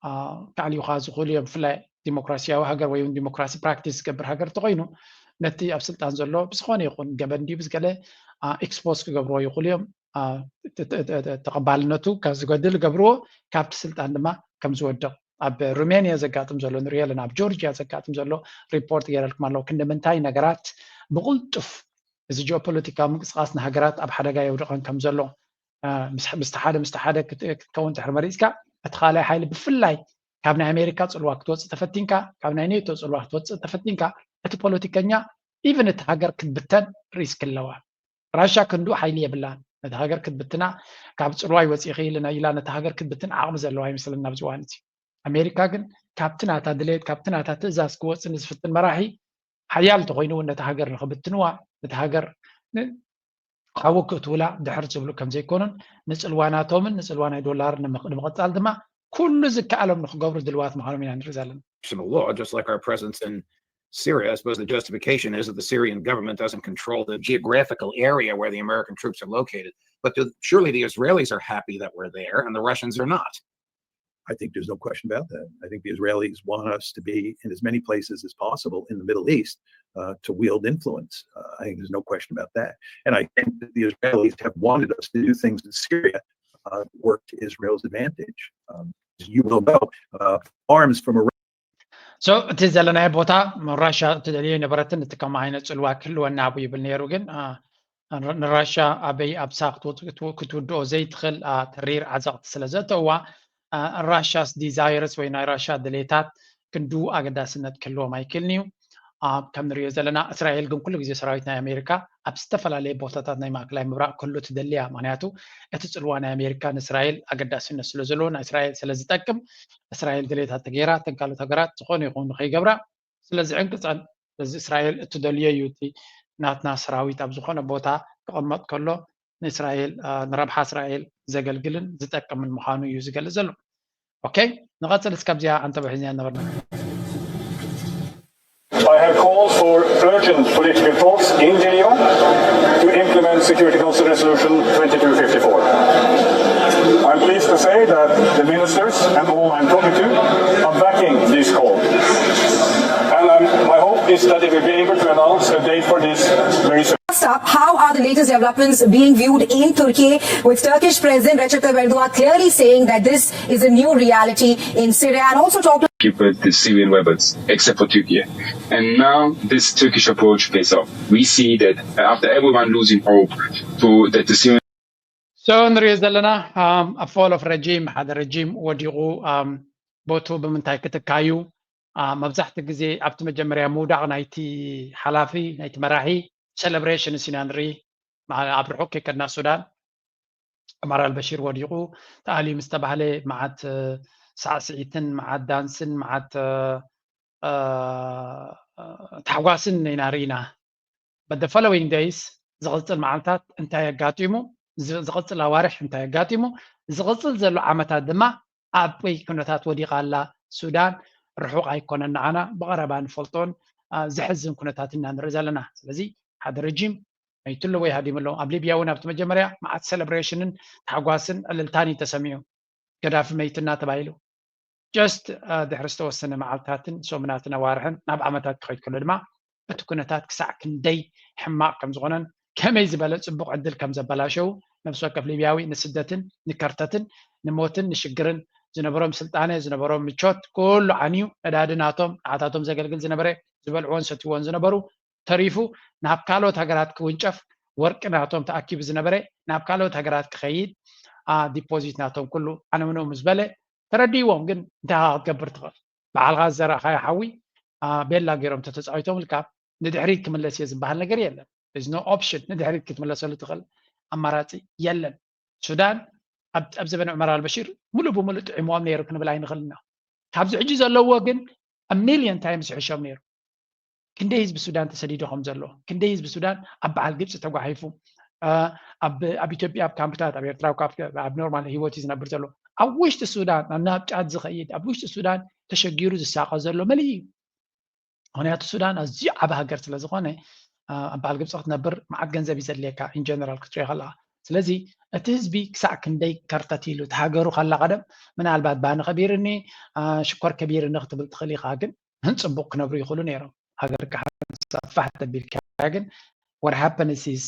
አ፣ ከዕልዩኻ ዝኽእሉ እዮም። ብፍላይ ዲሞክራሲያዊ ሃገር ወይ እውን ዲሞክራሲ ፕራክቲስ ዝገብር ሃገር እንተኾይኑ ነቲ ኣብ ስልጣን ዘሎ ብዝኾነ ይኹን ገበን ድዩ ብዝገለ ኤክስፖዝ ክገብርዎ ይኽእሉ እዮም። አ፣ ተ- ተ- ተ- ተቐባልነቱ ካብ ዝጎድል ገብርዎ ካብቲ ስልጣን ድማ ከም ዝወድቕ ኣብ ሩሜንያ ዘጋጥም ዘሎ ንሪኦ ኣለና። ኣብ ጆርጅያ ዘጋጥም ዘሎ ሪፖርት ገይረልኩም ኣለዉ። ክንዲ ምንታይ ነገራት ብቕልጡፍ እዚ ጂኦፖለቲካዊ ምንቅስቃስ ንሃገራት ኣብ ሓደጋ የውድቐን ከም ዘሎ አ፣ ምስ ምስቲ ሓደ ምስቲ ሓደ ክት- ክትከውን ድሕሪ መሪፅካ እቲ ካልኣይ ሓይሊ ብፍላይ ካብ ናይ ኣሜሪካ ፅልዋ ክትወፅእ ተፈቲንካ ካብ ናይ ኔቶ ፅልዋ ክትወፅእ ተፈቲንካ እቲ ፖለቲከኛ ኢቨን እቲ ሃገር ክትብተን ሪስክ ኣለዋ። ራሻ ክንዱ ሓይሊ የብላን ነቲ ሃገር ክትብትና ካብ ፅልዋ ይወፂኺ ኢልና ኢላ ነቲ ሃገር ክትብትን ዓቕሚ ዘለዋ ኣይመስለና ኣብዚ እዋን እዚ። ኣሜሪካ ግን ካብቲ ናታ ድሌት ካብቲ ናታ ትእዛዝ ክወፅእ ንዝፍትን መራሒ ሓያል እንተኮይኑ እውን ነቲ ሃገር ንክብትንዋ ነቲ ሃገር ን- ሓዊ ክእትውላ ድሕር ዝብሉ ከም ዘይኮኑን ንፅልዋ ናቶምን ንፅልዋ ናይ ዶላር ንምቕ- ንምቕፃል ድማ ኩሉ ዝከኣሎም ንክገብሩ ድልዋት ምዃኖም ኢና ንርኢ ዘለና። international law, just like our presence in Syria. I suppose the justification is that the Syrian government doesn't control the geographical area where the American troops are located. But the, surely the Israelis are happy that we're there and the Russians are not. I think there's no question about that. I think the Israelis want us to be in as many places as possible in the Middle East uh, to wield influence. Uh, I think there's no question about that. And I think that the Israelis have wanted us to do things in Syria uh, work to Israel's advantage. Um, as you will know, uh, arms from Iran so እቲ ዘለናዮ ቦታ ራሻ እትደልዮ ነበረትን እቲ ከም ዓይነት ፅልዋ ክህልወና ኣብኡ ይብል ነይሩ ግን ንራሻ ኣበይ ኣብሳ ክትውድኦ ዘይትኽእል ተሪር ዓዘቕቲ ስለ ዘእተዋ ራሻስ ዲዛይርስ ወይ ናይ ራሻ ድሌታት ክንዱ ኣገዳስነት ክህልዎም ኣይክእልን እዩ። ከም ንሪኦ ዘለና እስራኤል ግን ኩሉ ግዜ ሰራዊት ናይ ኣሜሪካ ኣብ ዝተፈላለየ ቦታታት ናይ ማእከላይ ምብራቕ ክህሉ ትደሊ እያ። ምክንያቱ እቲ ፅልዋ ናይ ኣሜሪካ ንእስራኤል ኣገዳስነት ስለ ዘለዎ ናይ እስራኤል ስለ ዝጠቅም እስራኤል ድሌታት ተገይራ እተን ካልኦት ሃገራት ዝኾነ ይኹን ንኸይገብራ ስለ ዝዕንቅፀን በዚ እስራኤል እትደልዮ እዩ እቲ ናትና ሰራዊት ኣብ ዝኾነ ቦታ ክቕመጥ ከሎ ንእስራኤል ንረብሓ እስራኤል ዘገልግልን ዝጠቅምን ምዃኑ እዩ ዝገልፅ ዘሎ። ኦኬ ንቐፅል እስካብዚኣ ኣንተ ብሒዝና ነበርና I have called for urgent political talks in Geneva to implement Security Council Resolution twenty-two fifty-four. I'm pleased to say that the ministers and all I'm talking to are backing this call. And I'm, my hope is that they will be able to announce a date for this very soon. First up, how are the latest developments being viewed in Turkey, with Turkish President Recep Tayyip Erdogan clearly saying that this is a new reality in Syria, and also talked keep with the Syrian weapons, except for Turkey. And now this Turkish approach pays off. We see that after everyone losing hope to that the Syrian so ንሪኦ ዘለና ኣብ fall of regime ሓደ regime ወዲቑ ቦቱ ብምንታይ ክትካዩ መብዛሕቲ ግዜ ኣብቲ መጀመርያ ምውዳቕ ናይቲ ሓላፊ ናይቲ መራሒ celebration ኢና ንርኢ። ኣብ ርሑቕ ከይከድና ሱዳን ዑመር ኣልበሺር ወዲቑ ተኣልዩ ምስ ተባህለ መዓት ሳዕስዒትን መዓት ዳንስን መዓት ታሕጓስን ኢና ርኢና። But the following days ዝቕፅል መዓልታት እንታይ ኣጋጢሙ፣ ዝቕፅል ኣዋርሕ እንታይ ኣጋጢሙ፣ ዝቕፅል ዘሎ ዓመታት ድማ ኣበይ ኩነታት ወዲቓ ኣላ ሱዳን ርሑቕ ኣይኮነን ንዓና ብቐረባ ንፈልጦን ዘሕዝን ኩነታት ኢና ንርኢ ዘለና። ስለዚ ሓደ regime መይቱ ኣሎ ወይ ሃዲሙ ኣሎ። ኣብ ሊብያ እውን ኣብቲ መጀመርያ መዓት celebration ን ታሕጓስን ዕልልታን እዩ ተሰሚዑ። ገዳፊ መይቱ እናተባሂሉ just ድሕሪ ዝተወሰነ መዓልታትን ሰሙናትን ኣዋርሕን ናብ ዓመታት ክኸይድ ከሎ ድማ እቲ ኩነታት ክሳዕ ክንደይ ሕማቕ ከም ዝኾነን ከመይ ዝበለ ፅቡቕ ዕድል ከም ዘበላሸው ነብሲ ወከፍ ሊብያዊ ንስደትን ንከርተትን ንሞትን ንሽግርን ዝነበሮም ስልጣነ ዝነበሮም ምቾት ኩሉ ዓንዩ ነዳዲ ናቶም ንዓታቶም ዘገልግል ዝነበረ ዝበልዕዎን ሰትይዎን ዝነበሩ ተሪፉ ናብ ካልኦት ሃገራት ክውንጨፍ ወርቂ ናቶም ተኣኪቡ ዝነበረ ናብ ካልኦት ሃገራት ክኸይድ deposit ናቶም ኩሉ ዓነውነው ምስ በለ ተረዲእዎም ግን እንታይ ክትገብር ትኽእል? ባዕልኻ ዝዘራእኻዮ ሓዊ ቤላ ገይሮም ተተፃዊቶምልካ ንድሕሪት ክምለስ እየ ዝበሃል ነገር የለን። There's no option ንድሕሪት ክትምለሰሉ ትኽእል ኣማራፂ የለን። ሱዳን ኣብ ዘበነ ዑመር ኣልበሺር ሙሉእ ብሙሉእ ጥዒምዎም ነይሩ ክንብል ኣይንኽእል ኢና። ካብዚ ሕጂ ዘለዎ ግን a million times ይሕሾም ነይሩ። ክንደይ ህዝቢ ሱዳን ተሰዲዱ ከም ዘሎ፣ ክንደይ ህዝቢ ሱዳን ኣብ በዓል ግብፂ ተጓሒፉ ኣብ ኢትዮጵያ ኣብ ካምፕታት ኣብ ኤርትራ ኣብ ኖርማል ህይወት እዩ ዝነብር ዘሎ። ኣብ ውሽጢ ሱዳን ናብ ጫት ዝኸይድ ኣብ ውሽጢ ሱዳን ተሸጊሩ ዝሳቐ ዘሎ መሊእ እዩ። ምክንያቱ ሱዳን ኣዝዩ ዓቢ ሃገር ስለ ዝኾነ ኣብ በዓል ግብፂ ክትነብር መዓት ገንዘብ እዩ ዘድልየካ in general ክትሪኦ ከለካ። ስለዚ እቲ ህዝቢ ክሳዕ ክንደይ ከርተት ኢሉ እቲ ሃገሩ ከላ ቀደም ምናልባት ባኒ ከቢርኒ ሽኮር ከቢርኒ ክትብል ትኽእል ኢኻ፣ ግን ምን ፅቡቅ ክነብሩ ይኽእሉ ነይሮም። ሃገር ካሕሳ ፋሕ ተቢልካ ግን what happens is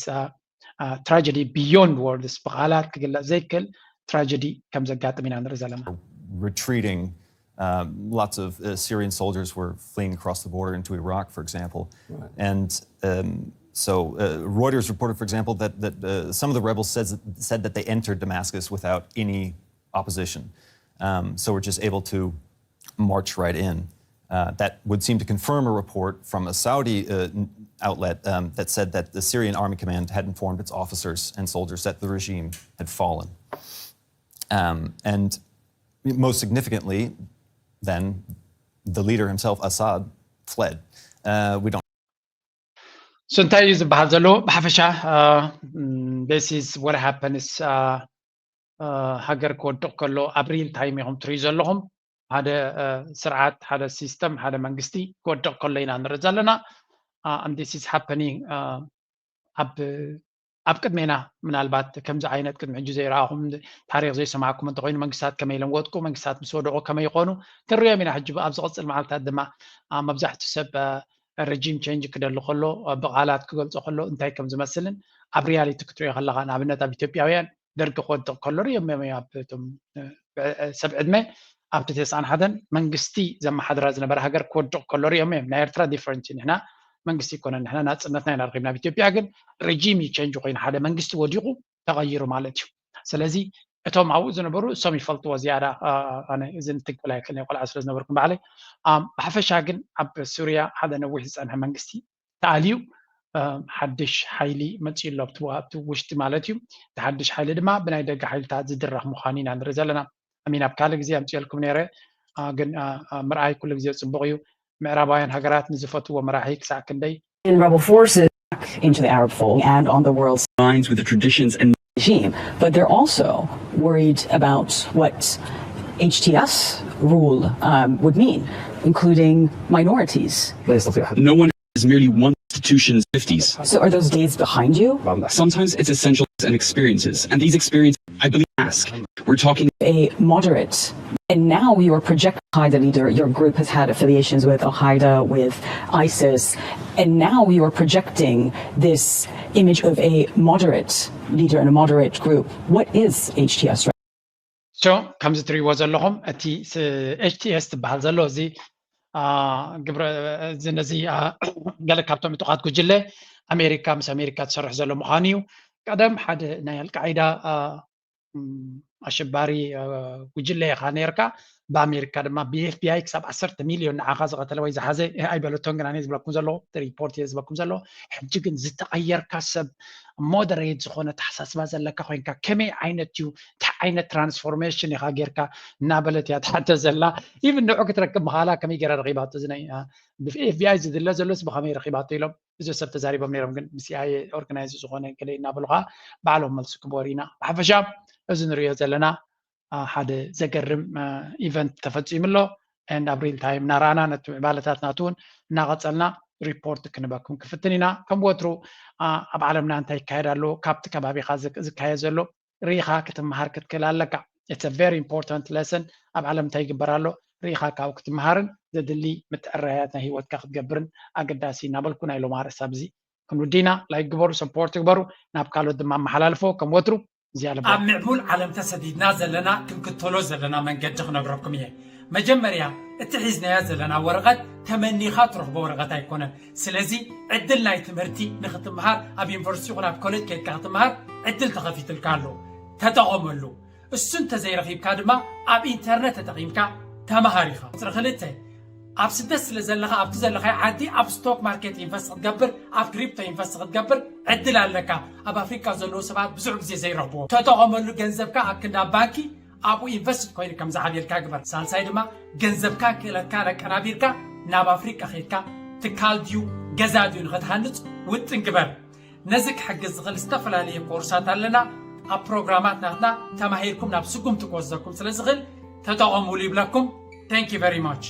tragedy beyond words ብቃላት ክግለፅ ዘይክእል tragedy ከም ዘጋጥም ኢና ንርኢ ዘለና። retreating. Um, lots of uh, Syrian soldiers were fleeing across the border into Iraq, for example. And um, so uh, Reuters reported, for example, that, that uh, some of the rebels says, said that they entered Damascus without any opposition. Um, so we're just able to march right in. Uh, that would seem to confirm a report from a Saudi uh, outlet um, that said that the Syrian Army Command had informed its officers and soldiers that the regime had fallen. Um, and most significantly, then the leader himself, Assad, fled. Uh, we don't. So እንታይ እዩ ዝበሃል ዘሎ ብሓፈሻ this is what happens ሃገር ክወድቕ ከሎ ኣብ real time ኢኹም ትሪኡ ዘለኹም ሓደ ስርዓት ሓደ system ሓደ መንግስቲ ክወድቕ ከሎ ኢና ንርኢ ዘለና። And this is happening ኣብ ኣብ ቅድሜና ምናልባት ከምዚ ዓይነት ቅድሚ ሕጂ ዘይረኣኹም፣ ታሪኽ ዘይሰማዕኩም እንተኾይኑ፣ መንግስታት ከመይ ኢሎም ወድቁ፣ መንግስታት ምስ ወደቑ ከመይ ይኾኑ ክንሪኦም ኢና። ሕጂ ኣብ ዝቕጽል መዓልታት ድማ መብዛሕትኡ ሰብ ረጂም ቸንጅ ክደሊ ከሎ፣ ብቓላት ክገልጾ ከሎ እንታይ ከም ዝመስልን ኣብ ሪያሊቲ ክትሪኦ ከለኻ፣ ንኣብነት ኣብ ኢትዮጵያውያን ደርጊ ክወድቕ ከሎ ሪኦም እዮም። ኣብቶም ሰብ ዕድመ ኣብቲ ተስዓን ሓደን መንግስቲ ዘመሓድራ ዝነበረ ሃገር ክወድቕ ከሎ ሪኦም እዮም። ናይ ኤርትራ ዲፈረንት እዩ። ንሕና መንግስቲ ይኮነን፣ ንሕና ናፅነትና ኢና ረኪብና። ኣብ ኢትዮጵያ ግን ረጂም እዩ ቸንጅ ኮይኑ፣ ሓደ መንግስቲ ወዲቑ ተቐይሩ ማለት እዩ። ስለዚ እቶም ኣብኡ ዝነበሩ እሶም ይፈልጥዎ ዝያዳ። ኣነ እዚ ንትግብል ኣይክእልን ቆልዓ ስለ ዝነበርኩም ባዕለይ። ብሓፈሻ ግን ኣብ ሱርያ ሓደ ነዊሕ ዝፀንሐ መንግስቲ ተኣልዩ ሓድሽ ሓይሊ መፅኡ ኣሎ ኣብቲ ውሽጢ ማለት እዩ። እቲ ሓድሽ ሓይሊ ድማ ብናይ ደገ ሓይልታት ዝድረኽ ምዃኑ ኢና ንርኢ ዘለና። ኣሚን ኣብ ካልእ ግዜ ኣምፅኦልኩም ነይረ፣ ግን ምርኣይ ኩሉ ግዜ ፅቡቕ እዩ። ምዕራባውያን ሃገራት ንዝፈትዎ መራሒ ክሳዕ ክንደይ into the Arab Fold and on the world aligns with the traditions and regime, but they're also worried about what H T S rule um, would mean, including minorities. No one has merely one institution's fifties. So are those days behind you? Sometimes it's essential and experiences, and these experiences, I believe, ask. We're talking a moderate and now you are projecting Al Qaeda leader. Your group has had affiliations with Al Qaeda, with ISIS, and now you are projecting this image of a moderate leader and a moderate group. What is H T S? So ከምዚ ትሪእዎ ዘለኹም እቲ ኤች ቲ ኤስ ትበሃል ዘሎ እዚ ግብረ ነዚ ገለ ካብቶም ዕጡቓት ጉጅለ ኣሜሪካ ምስ ኣሜሪካ ትሰርሕ ዘሎ ምዃኑ እዩ። ቀደም ሓደ ናይ ኣልቃዒዳ ኣሸባሪ ጉጅለ ኢኻ ነርካ። ብኣሜሪካ ድማ ብኤፍቢኣይ ክሳብ ዓሰርተ ሚልዮን ንዓኻ ዝቐተለ ወይ ዝሓዘ ኣይበለቶን፣ ግን ኣነ ዝብለኩም ዘለኹ ሪፖርት እየ ዝብለኩም ዘለኹ። ሕጂ ግን ዝተቐየርካ ሰብ፣ ሞደሬት ዝኾነ ተሓሳስባ ዘለካ ኮይንካ፣ ከመይ ዓይነት እዩ፣ እንታይ ዓይነት ትራንስፎርሜሽን ኢኻ ጌርካ እናበለት እያ ትሓተ ዘላ። ኢቭን ንዑ ክትረክብ ምኻላ ከመይ ገይራ ረኺባቶ? እዚ ናይ ብኤፍቢኣይ ዝድለ ዘሎስ ብኸመይ ረኺባቶ ኢሎም እዚ ሰብ ተዛሪቦም ነይሮም፣ ግን ብሲኣይኤ ኦርጋናይዝ ዝኾነ ገለ እናበሉ ከዓ ባዕሎም መልሲ ክበሩ ኢና። ብሓፈሻ እዚ ንሪኦ ዘለና ሓደ ዘገርም ኢቨንት ተፈፂሙ ኣሎ። ኣብ ሪል ታይም እናረኣና ነቲ ምዕባለታት ናቱ እውን እናቐፀልና ሪፖርት ክንበኩም ክፍትን ኢና። ከም ወትሩ ኣብ ዓለምና እንታይ ይካየድ ኣሎ፣ ካብቲ ከባቢኻ ዝካየድ ዘሎ ርኢኻ ክትመሃር ክትክእል ኣለካ። It's a very important lesson። ኣብ ዓለም እንታይ ይግበር ኣሎ ርኢኻ ካብኡ ክትመሃርን ዘድሊ ምትዕራያት ናይ ህይወትካ ክትገብርን ኣገዳሲ እናበልኩ ናይ ሎም ኣርእስቲ ኣብዚ ክንውዲ ኢና። ላይክ ግበሩ፣ ሰፖርት ግበሩ፣ ናብ ካልኦት ድማ ኣመሓላልፎ። ከም ወትሩ ዝያለ ኣብ ምዕቡል ዓለም ተሰዲድና ዘለና ክንክተሎ ዘለና መንገዲ ክነግረኩም እየ። መጀመርያ እቲ ሒዝናያ ዘለና ወረቐት ተመኒኻ ትረኽቦ ወረቐት ኣይኮነን። ስለዚ ዕድል ናይ ትምህርቲ ንክትምሃር ኣብ ዩኒቨርሲቲ ይኹን ኣብ ኮሌጅ ከይድካ ክትምሃር ዕድል ተኸፊትልካ ኣሎ። ተጠቐመሉ። እሱ እንተዘይረኺብካ ድማ ኣብ ኢንተርነት ተጠቒምካ ተምሃር ኢኻ። ቁፅሪ ክልተ ኣብ ስደት ስለ ዘለኻ ኣብቲ ዘለኻዮ ዓዲ ኣብ ስቶክ ማርኬት ኢንቨስት ክትገብር ኣብ ክሪፕቶ ኢንቨስት ክትገብር ዕድል ኣለካ። ኣብ ኣፍሪካ ዘለዉ ሰባት ብዙሕ ግዜ ዘይረኽብዎ ተጠቐመሉ። ገንዘብካ ኣብ ክንዲ ኣብ ባንኪ ኣብኡ ኢንቨስት ኮይኑ ከም ዝዓብየልካ ግበር። ሳልሳይ ድማ ገንዘብካ ክእለትካ ነቀናቢርካ ናብ ኣፍሪቃ ከይድካ ትካል ድዩ ገዛ ድዩ ንክትሃንፅ ውጥን ግበር። ነዚ ክሕግዝ ዝኽእል ዝተፈላለየ ኮርሳት ኣለና። ኣብ ፕሮግራማት ናትና ተማሂርኩም ናብ ስጉምቲ ክወስደኩም ስለ ዝኽእል ተጠቐሙሉ ይብለኩም። Thank you very much።